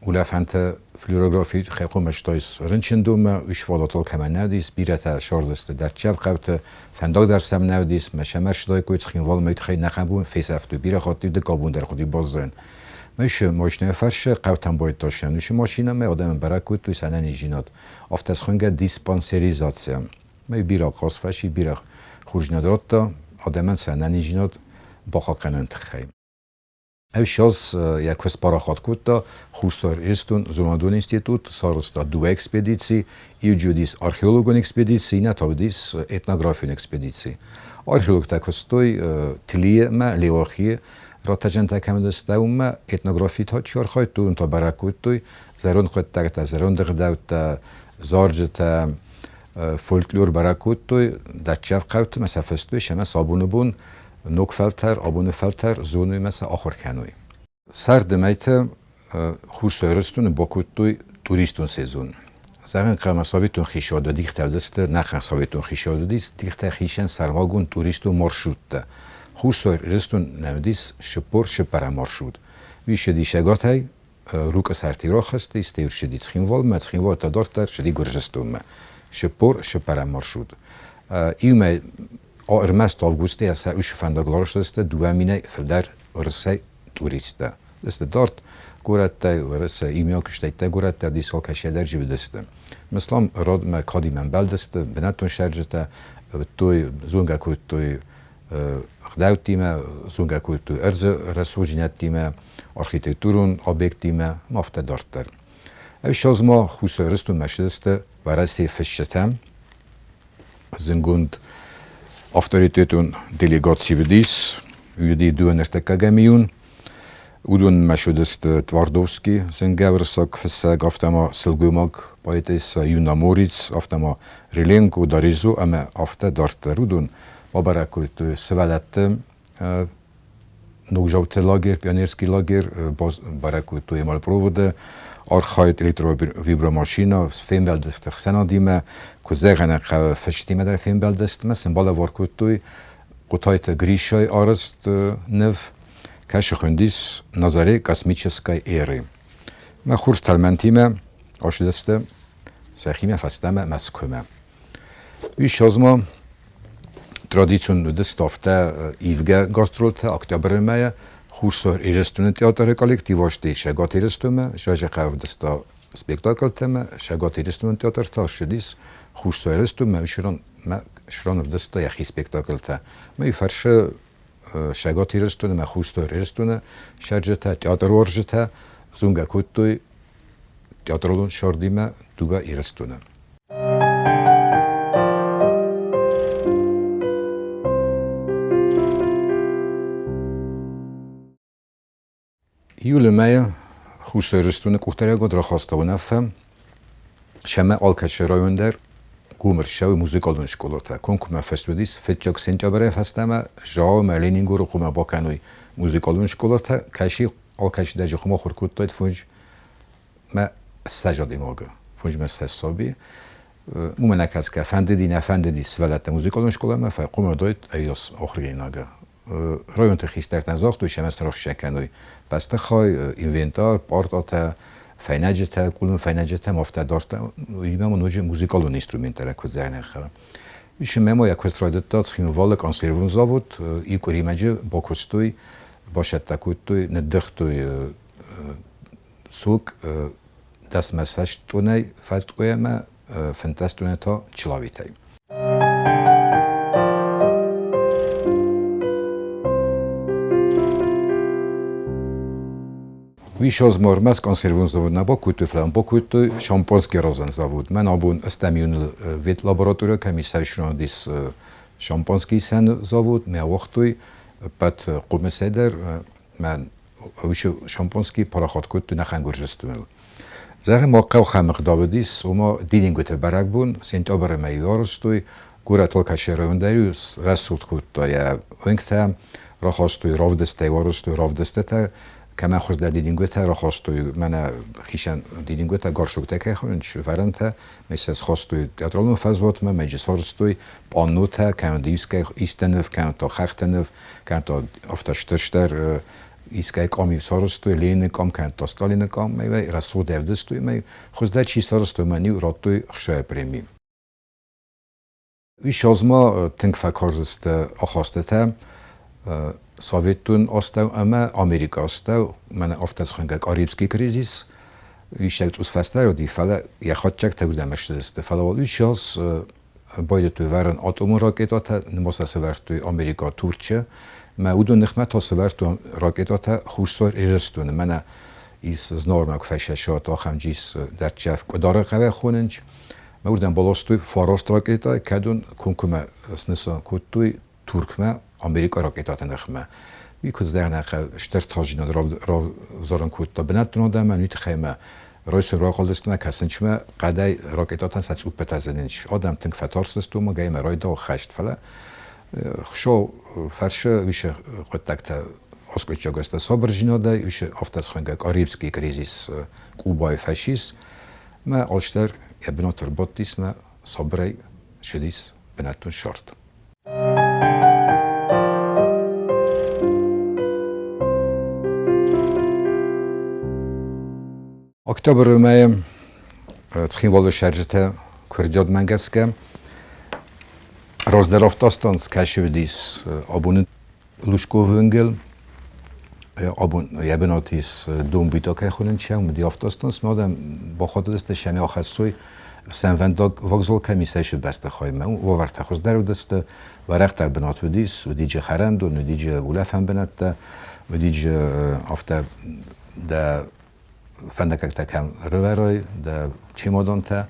улӕфӕнтӕ флюорографи хӕхъомӕстойс рынчындонмӕ, уый фадатыл кӕмӕн нӕ уыдис, бирӕтӕ сардысты дӕрддзӕф хъӕуты, фӕндаг дӕр сӕм нӕ уыдис, мӕ сӕм ӕрсыдаиккой Цхинвалмӕ, уый тыххӕй нӕхъӕн бон фесӕфтой, бирӕ хатт-иу дыккаг бон дӕр хъуыди баззайын. Мӕ машинӕйы фӕрсы хъӕутӕм байдыдта сӕнусы машинӕмӕ, адӕмӕн бӕрӕг кодтой сӕ ӕнӕниздзинад. Афтӕ схуынгӕ диспансеризацийӕ. Мӕ бирӕ хъаз фӕци, бирӕ хорздзинад радта адӕмӕн сӕ ӕнӕниздзинад бахъахъхъӕныны тыххӕй. Ӕвсаз йӕ куыст парахат кодта Хуссар Ирыстон зонадон институт, сарӕзта дыууӕ экспедици, иу уыдис археологон экспедици, иннӕ та уыдис этнографион экспедици. Археологтӕ куыстой Тлийы ӕмӕ Леуахийы рӕтӕджынтӕ кӕм уыдысты, уымӕ этнографи та чи архайдтой, уым та бӕрӕг кодтой зӕронд хъуыддӕгтӕ, зӕронд ӕгъдӕуттӕ, зарджытӕ, фольклор бӕрӕг кодтой, дӕрддзӕф хъӕуты ӕмӕ сӕ фыстой, семӕ сӕ абоны бон ног фӕлтӕр, абоны фӕлтӕр зоной ӕмӕ сӕ ахуыр кӕной. Сӕрды мӕйты Хуссар Ирыстоны бакодтой туристон сезон. Зӕгъӕн, хъӕмӕ советон хицауады дихтӕ уыдысты, нӕхъӕн советон хицауад уыдис, дихтӕ хицӕн сӕрмагонд туристон маршруттӕ. Хуссар Ирыстон нӕ уыдис 44 маршрут. Уый ссыди Сӕгатӕй, Рукъы сӕрты рахызти, стӕй ссыди Цхинвалмӕ, Цхинвал та дарддӕр ссыди Гуырдзыстонмӕ. 44 маршрут. Иумӕ ӕрмӕст августы сӕ уыцы фӕндагыл арӕзт 2000-ӕй фылдӕр уырыссаг туристтӕ. Сты дард горӕттӕй, Уӕрӕсе, иумиаг стӕйттӕ горӕттӕ дисол кӕсӕдӕр уыдысты. Мыслам родмӕ кадимӕ ӕмбӕлдысты, бынӕттон цӕрджытӕ уыдтой, зонгӕ кодтой ӕгъдӕуттимӕ, зонгӕ кодтой ӕрдзы рӕсугъддзинӕдтимӕ, архитектурон объекттимӕ, афтӕ дарддӕр. Ӕвзӕрст ма Хуссар Ирыстонмӕ ссыдысты Уӕрӕсейы фысджытӕ, зынгонд авторитетон делегаци уыдис, уыди дыууӕ июнь. Уыдонмӕ уыдысты Твардовский зынгӕ уырыссаг фыссӕг, афтӕ ма сылгоймаг поэтесса Юна Мориц, афтӕ ма Реленко, Доризо ӕмӕ афтӕ дарддӕр. Уыдон бабӕрӕг кодтой сывӕллӕтты ногзауты лагерь, пионерский лагерь, бӕрӕг кодтой эмальпроводы архайд, электровибромашина, фембӕлдысты ӕхсӕнадимӕ, куы зӕгъӕн хъӕуы фыстимӕ дӕр фембӕлдысты, сын балӕвар кодтой Хъотайты Гришайы арӕзт ныв, кӕцы хуындис «На заре космической эры». Мӕ хорз тӕлмӕнтимӕ ацыдысты сӕхимӕ фӕстӕмӕ Мӕскуымӕ. Уый ссӕдз традицион уыдысты афтӕ ивгӕ гастролтӕ октябры мӕйӕ Хуссар Ирыстоны театры коллектив асты Цӕгат Ирыстонмӕ, Сӕзӕхъӕ ӕвдыста спектаклтӕ Цӕгат Ирыстоны театр та ссыдис Хуссар Ирыстонмӕ, сран ӕвдыста йӕхи спектаклтӕ. Мӕ фӕрсы Цӕгат Ирыстоны ӕмӕ Хуссар Ирыстоны цӕрджытӕ, театруарзджытӕ зонгӕ кодтой театралон сӕрдимӕ дыууӕ Ирыстоны. Июлы мӕйы Хуссар Ирыстоны къухдариуӕгад рахаста уынаффӕ, сӕмӕ алкӕцы район дӕр гом ӕрцӕуы музыкалон скъолатӕ. Комкоммӕ фыст уыдис, фыццаг сентябрӕй фӕстӕмӕ Зауы Ленингоры хъуамӕ бакӕной музыкалон скъолатӕ, кӕцы алкӕцы дӕр хъуамӕ ахуыр кодтаид фондз мӕ 20 адӕймагы, 25 саби. Уымӕ нӕ кӕсгӕ, фӕндыди, нӕ фӕндыди сывӕллӕттӕ музыкалон скъоламӕ, фӕлӕ хъуамӕ уыдаид ӕгас ахуыргӕнинагы. Районты хистӕртӕн загътой, цӕмӕй сын рахсӕ кӕной бӕстыхай, инвентар, пъартатӕ, фӕйнӕджытӕ, къулын фӕйнӕджытӕ, афтӕ дардта. Уыимӕ ма ноджы музыкалон инструменттӕ куыдзӕнӕх. Ис мӕ ма йӕ куыст райдыдта Цхинвалы консервон завод, иу къуыримӕджы бакуыстой, басӕттӕ кодтой, ныддыгътой суг 10 тъонӕй фӕткъуы ӕмӕ 15 тъонӕй та чылавитӕй. Уый мормӕ консервон завод нӕ бакодтой, фӕлӕ бакодтой шампанский аразӕн завод. Мӕн абон ӕстӕм ветлаборатория кӕм ис ис шампанский исӕн завод, мӕ ауагътой ӕппӕт хъомысӕй дӕр мӕ уыцы шампанский парахат кодтой нӕхъӕн Гуырдзыстоныл. Зӕгъӕм, хъӕу Хӕмыхъ уыма дидингуыты бӕрӕгбон сентябры мӕйы арӕзтой, горӕт Алкаши район рӕсугъд кодта йӕ уынгтӕ, рахастой равдыстӕй арӕзтой равдыстытӕ, кӕмӕн хуыздӕр дидингуытӕ рахастой, мӕнӕ хицӕн дидингуытӕ горшоктӕ кӕй хонынц, вӕрӕнтӕ, мӕ сӕ схастой театралон фӕзуатмӕ, мӕ джы сарӕзтой пъаннотӕ, кӕнӕ искӕй исты ныв, кӕнӕ та хӕхты ныв, кӕнӕ та афтӕ стыр-стыр искӕй къам-иу сарӕзтой, Ленины къам, кӕнӕ та Сталины къам, мӕ рӕсугъд ӕвдыстой, мӕ хуыздӕр чи сарӕзтой, мӕн-иу радтой ӕхсайы преми. Уый азмӕ тынг фӕкарз сты ахастытӕ Советон астӕу ӕмӕ Америкы астӕу, мӕнӕ афтӕ схуынгӕ Карибский кризис, уый цъус фӕстӕ уыди, фӕлӕ йӕ хатдзӕгтӕ уырдӕм ссыдысты. Фӕлӕ уал уый аз байдыдтой вӕрын атомон ракетӕтӕ, нымӕ сӕ сӕвӕрдтой Америкӕ, Турчы, мӕ уыдон ныхмӕ та сӕвӕрдтой ракетӕтӕ Хуссар Ирыстоны. Мӕнӕ ис знормӕ куы фӕсӕсат, ахӕм джис дӕрддзӕф Къуыдары хъӕуӕй хонынц. Мӕ уырдӕм баластой фараст ракетӕ, кӕдон комкоммӕ снысан кодтой Туркмӕ, Америкӕ ракетӕты ныхмӕ. Уый куыд зӕгъӕн, стыр тасдзинад равзарын кодта бынӕттон адӕмӕн, уый тыххӕй мӕ райсом рахъуыдысты кӕсынчмӕ хъӕдӕй ракетӕтӕн сӕ цъуппытӕ зынынц. Адӕм тынг фӕтарстысты, уымӕ гӕймӕ райдау хӕст, фӕлӕ Хуыцау фӕрсы уыцы хъуыддӕгтӕ аскъуыддзаг сты сабырдзинадӕй, уыцы афтӕ схуынгӕ Карибский кризис Кубайы фӕцис, мӕ алчидӕр йӕ бынаты ӕрбадтис мӕ сабырӕй ссыдис бынӕттон сӕрд. Октябры мӕйы Цхинвалы цӕрджытӕ куырдиатмӕ гӕсгӕ раздӕр автостанц кӕцы уыдис абоны Лужковы уынгыл, абон йӕ бынат ис Домбита кӕй хонынц, уым уыди автостанц, ма адӕм бахатыдысты, сӕм ахӕссой ӕфсӕнвӕндаг вокзал кӕм ис, ӕсы бӕстыхаймӕ. Уавӕртӕ хуыздӕр уыдысты, уӕрӕхдӕр бынат уыдис, уыди джы хӕрӕндон, уыди джы улӕфӕн бынӕттӕ, уыди джы афтӕ дӕ фӕндаггӕгтӕ кӕм рывӕрой, дӕ чемодантӕ.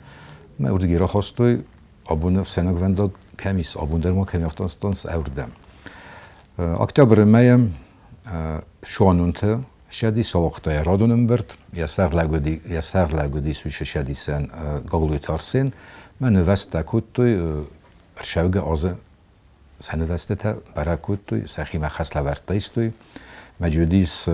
Мӕ уырдыги рахастой, абоны ӕфсӕйнагвӕндаг кӕм ис, абон дӕр ма кӕм автостанц ӕврдӕм. Октябры мӕйы Суанонты сӕди сауагъта радон ӕмбырд, йӕ сӕргълӕг уыдис уыцы сӕдисӕн Гаглойты Арсен. Мӕ нывӕзттӕ кодтой ӕрцӕугӕ азы сӕ нывӕзтытӕ бӕрӕг кодтой, сӕхимӕ хӕслӕвӕрдтӕ истой. Мӕ уыдис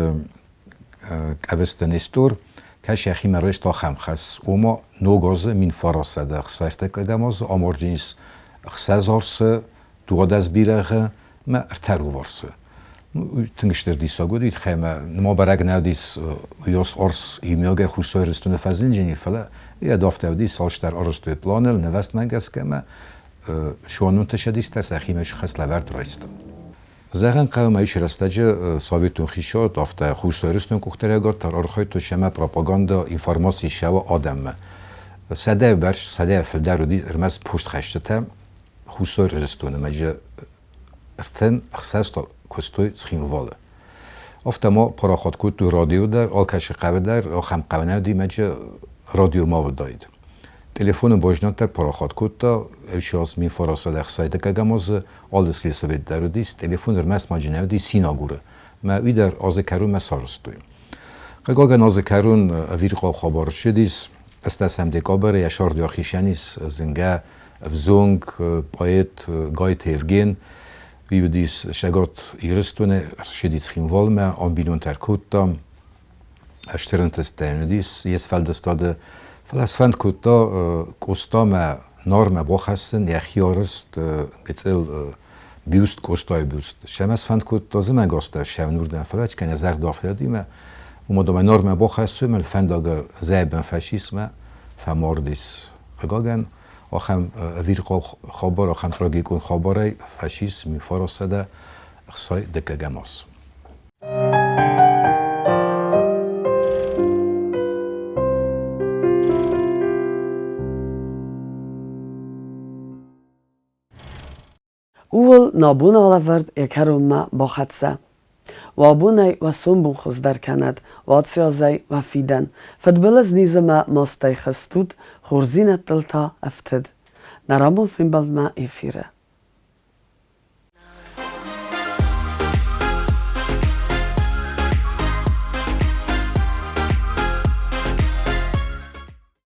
Къӕбысты Нестор, кӕс йӕхимӕ райста ахӕм хӕс, ома ног азы 1960 азы амарджынис 6 арсы, 12 бирӕгъы мӕ ӕртӕ руварсы. Тынг стыр диссаг уыд, уый тыххӕй ӕмӕ нырма бӕрӕг нӕ уыдис, уыйас арс иумиагӕй Хуссар Ирыстоны фӕзынджыни, фӕлӕ йӕ афтӕ уыдис, цалдӕр арӕзтой планыл, нывӕзтмӕ гӕсгӕ ӕмӕ суанонты сӕдистӕ сӕхимӕ хӕслӕвӕрд райстой. Зӕгъӕн хъӕуы ма ис рӕстӕджы советон хицауад, афтӕ Хуссар Ирыстоны къухдариуӕгад дӕр архайдтой семӕ пропагандӕ, информаци ссӕуы адӕммӕ. Сӕдӕйы бӕрц, сӕдӕйӕ фылдӕр уыди ӕрмӕст постхӕсджытӕ Хуссар Ирыстоны мӕ 36 куыстой Цхинвалы. Афтӕ ма парахат кодтой радио дӕр, алкӕцы хъӕуы дӕр, ахӕм хъӕу нӕ уыди, мӕ радио ма уыдаид. Телефоны базинад дӕр парахат кодта, ӕвсиаз 1960 дыккӕгӕм азы алы сельсовет дӕр уыдис, телефон ӕрмӕст ма нӕ уыди Синагуры. Мӕ уый дӕр азы кӕронмӕ сарӕзтой. Хъыгагӕн, азы кӕрон ӕвирхъау хабар ссыдис, ӕстӕсӕм декабры йӕ сӕрды ахицӕн ис зынгӕ ӕвзонг поэт Гайты Евген. Уый уыдис Цӕгат Ирыстоны, ӕрсыди Цхинвалмӕ, ам бинонтӕ ӕркодта. Стыр ӕнтыстытӕ йын уыдис йе сфӕлдыстады, фӕлӕ сфӕнд кодта Къостамӕ Нармӕ бахӕссын йӕхи арӕзт гыццыл. Бюст, Къостайы бюст. Сӕмӕ сфӕнд кодта зымӕгастӕу ссӕуын уырдӕм, фӕлӕ кӕнӕ зӕрдӕфтӕдимӕ, уымӕн ӕмӕ нормӕ бахӕссы, мӕ фӕндаг зӕйбын фӕцис мӕ фӕмардис. Хъыгагӕн, ахӕм ӕвирхъау хабар, ахӕм трагикон хабарӕй фӕцис 1960 дыккӕгӕм аз. Ууыл нӕ бон алӕвӕрд йӕ кӕронмӕ бахӕццӕ. Уӕ бонӕй уӕ сомбон хуыздӕр кӕнӕд, уӕ ациазӕй уӕ фидӕн. Фыдбылыз низы мӕ мастӕй хызт ут, хорздзинӕдтыл та ӕфтыд. Нӕ рабон фембӕлдмӕ эфиры.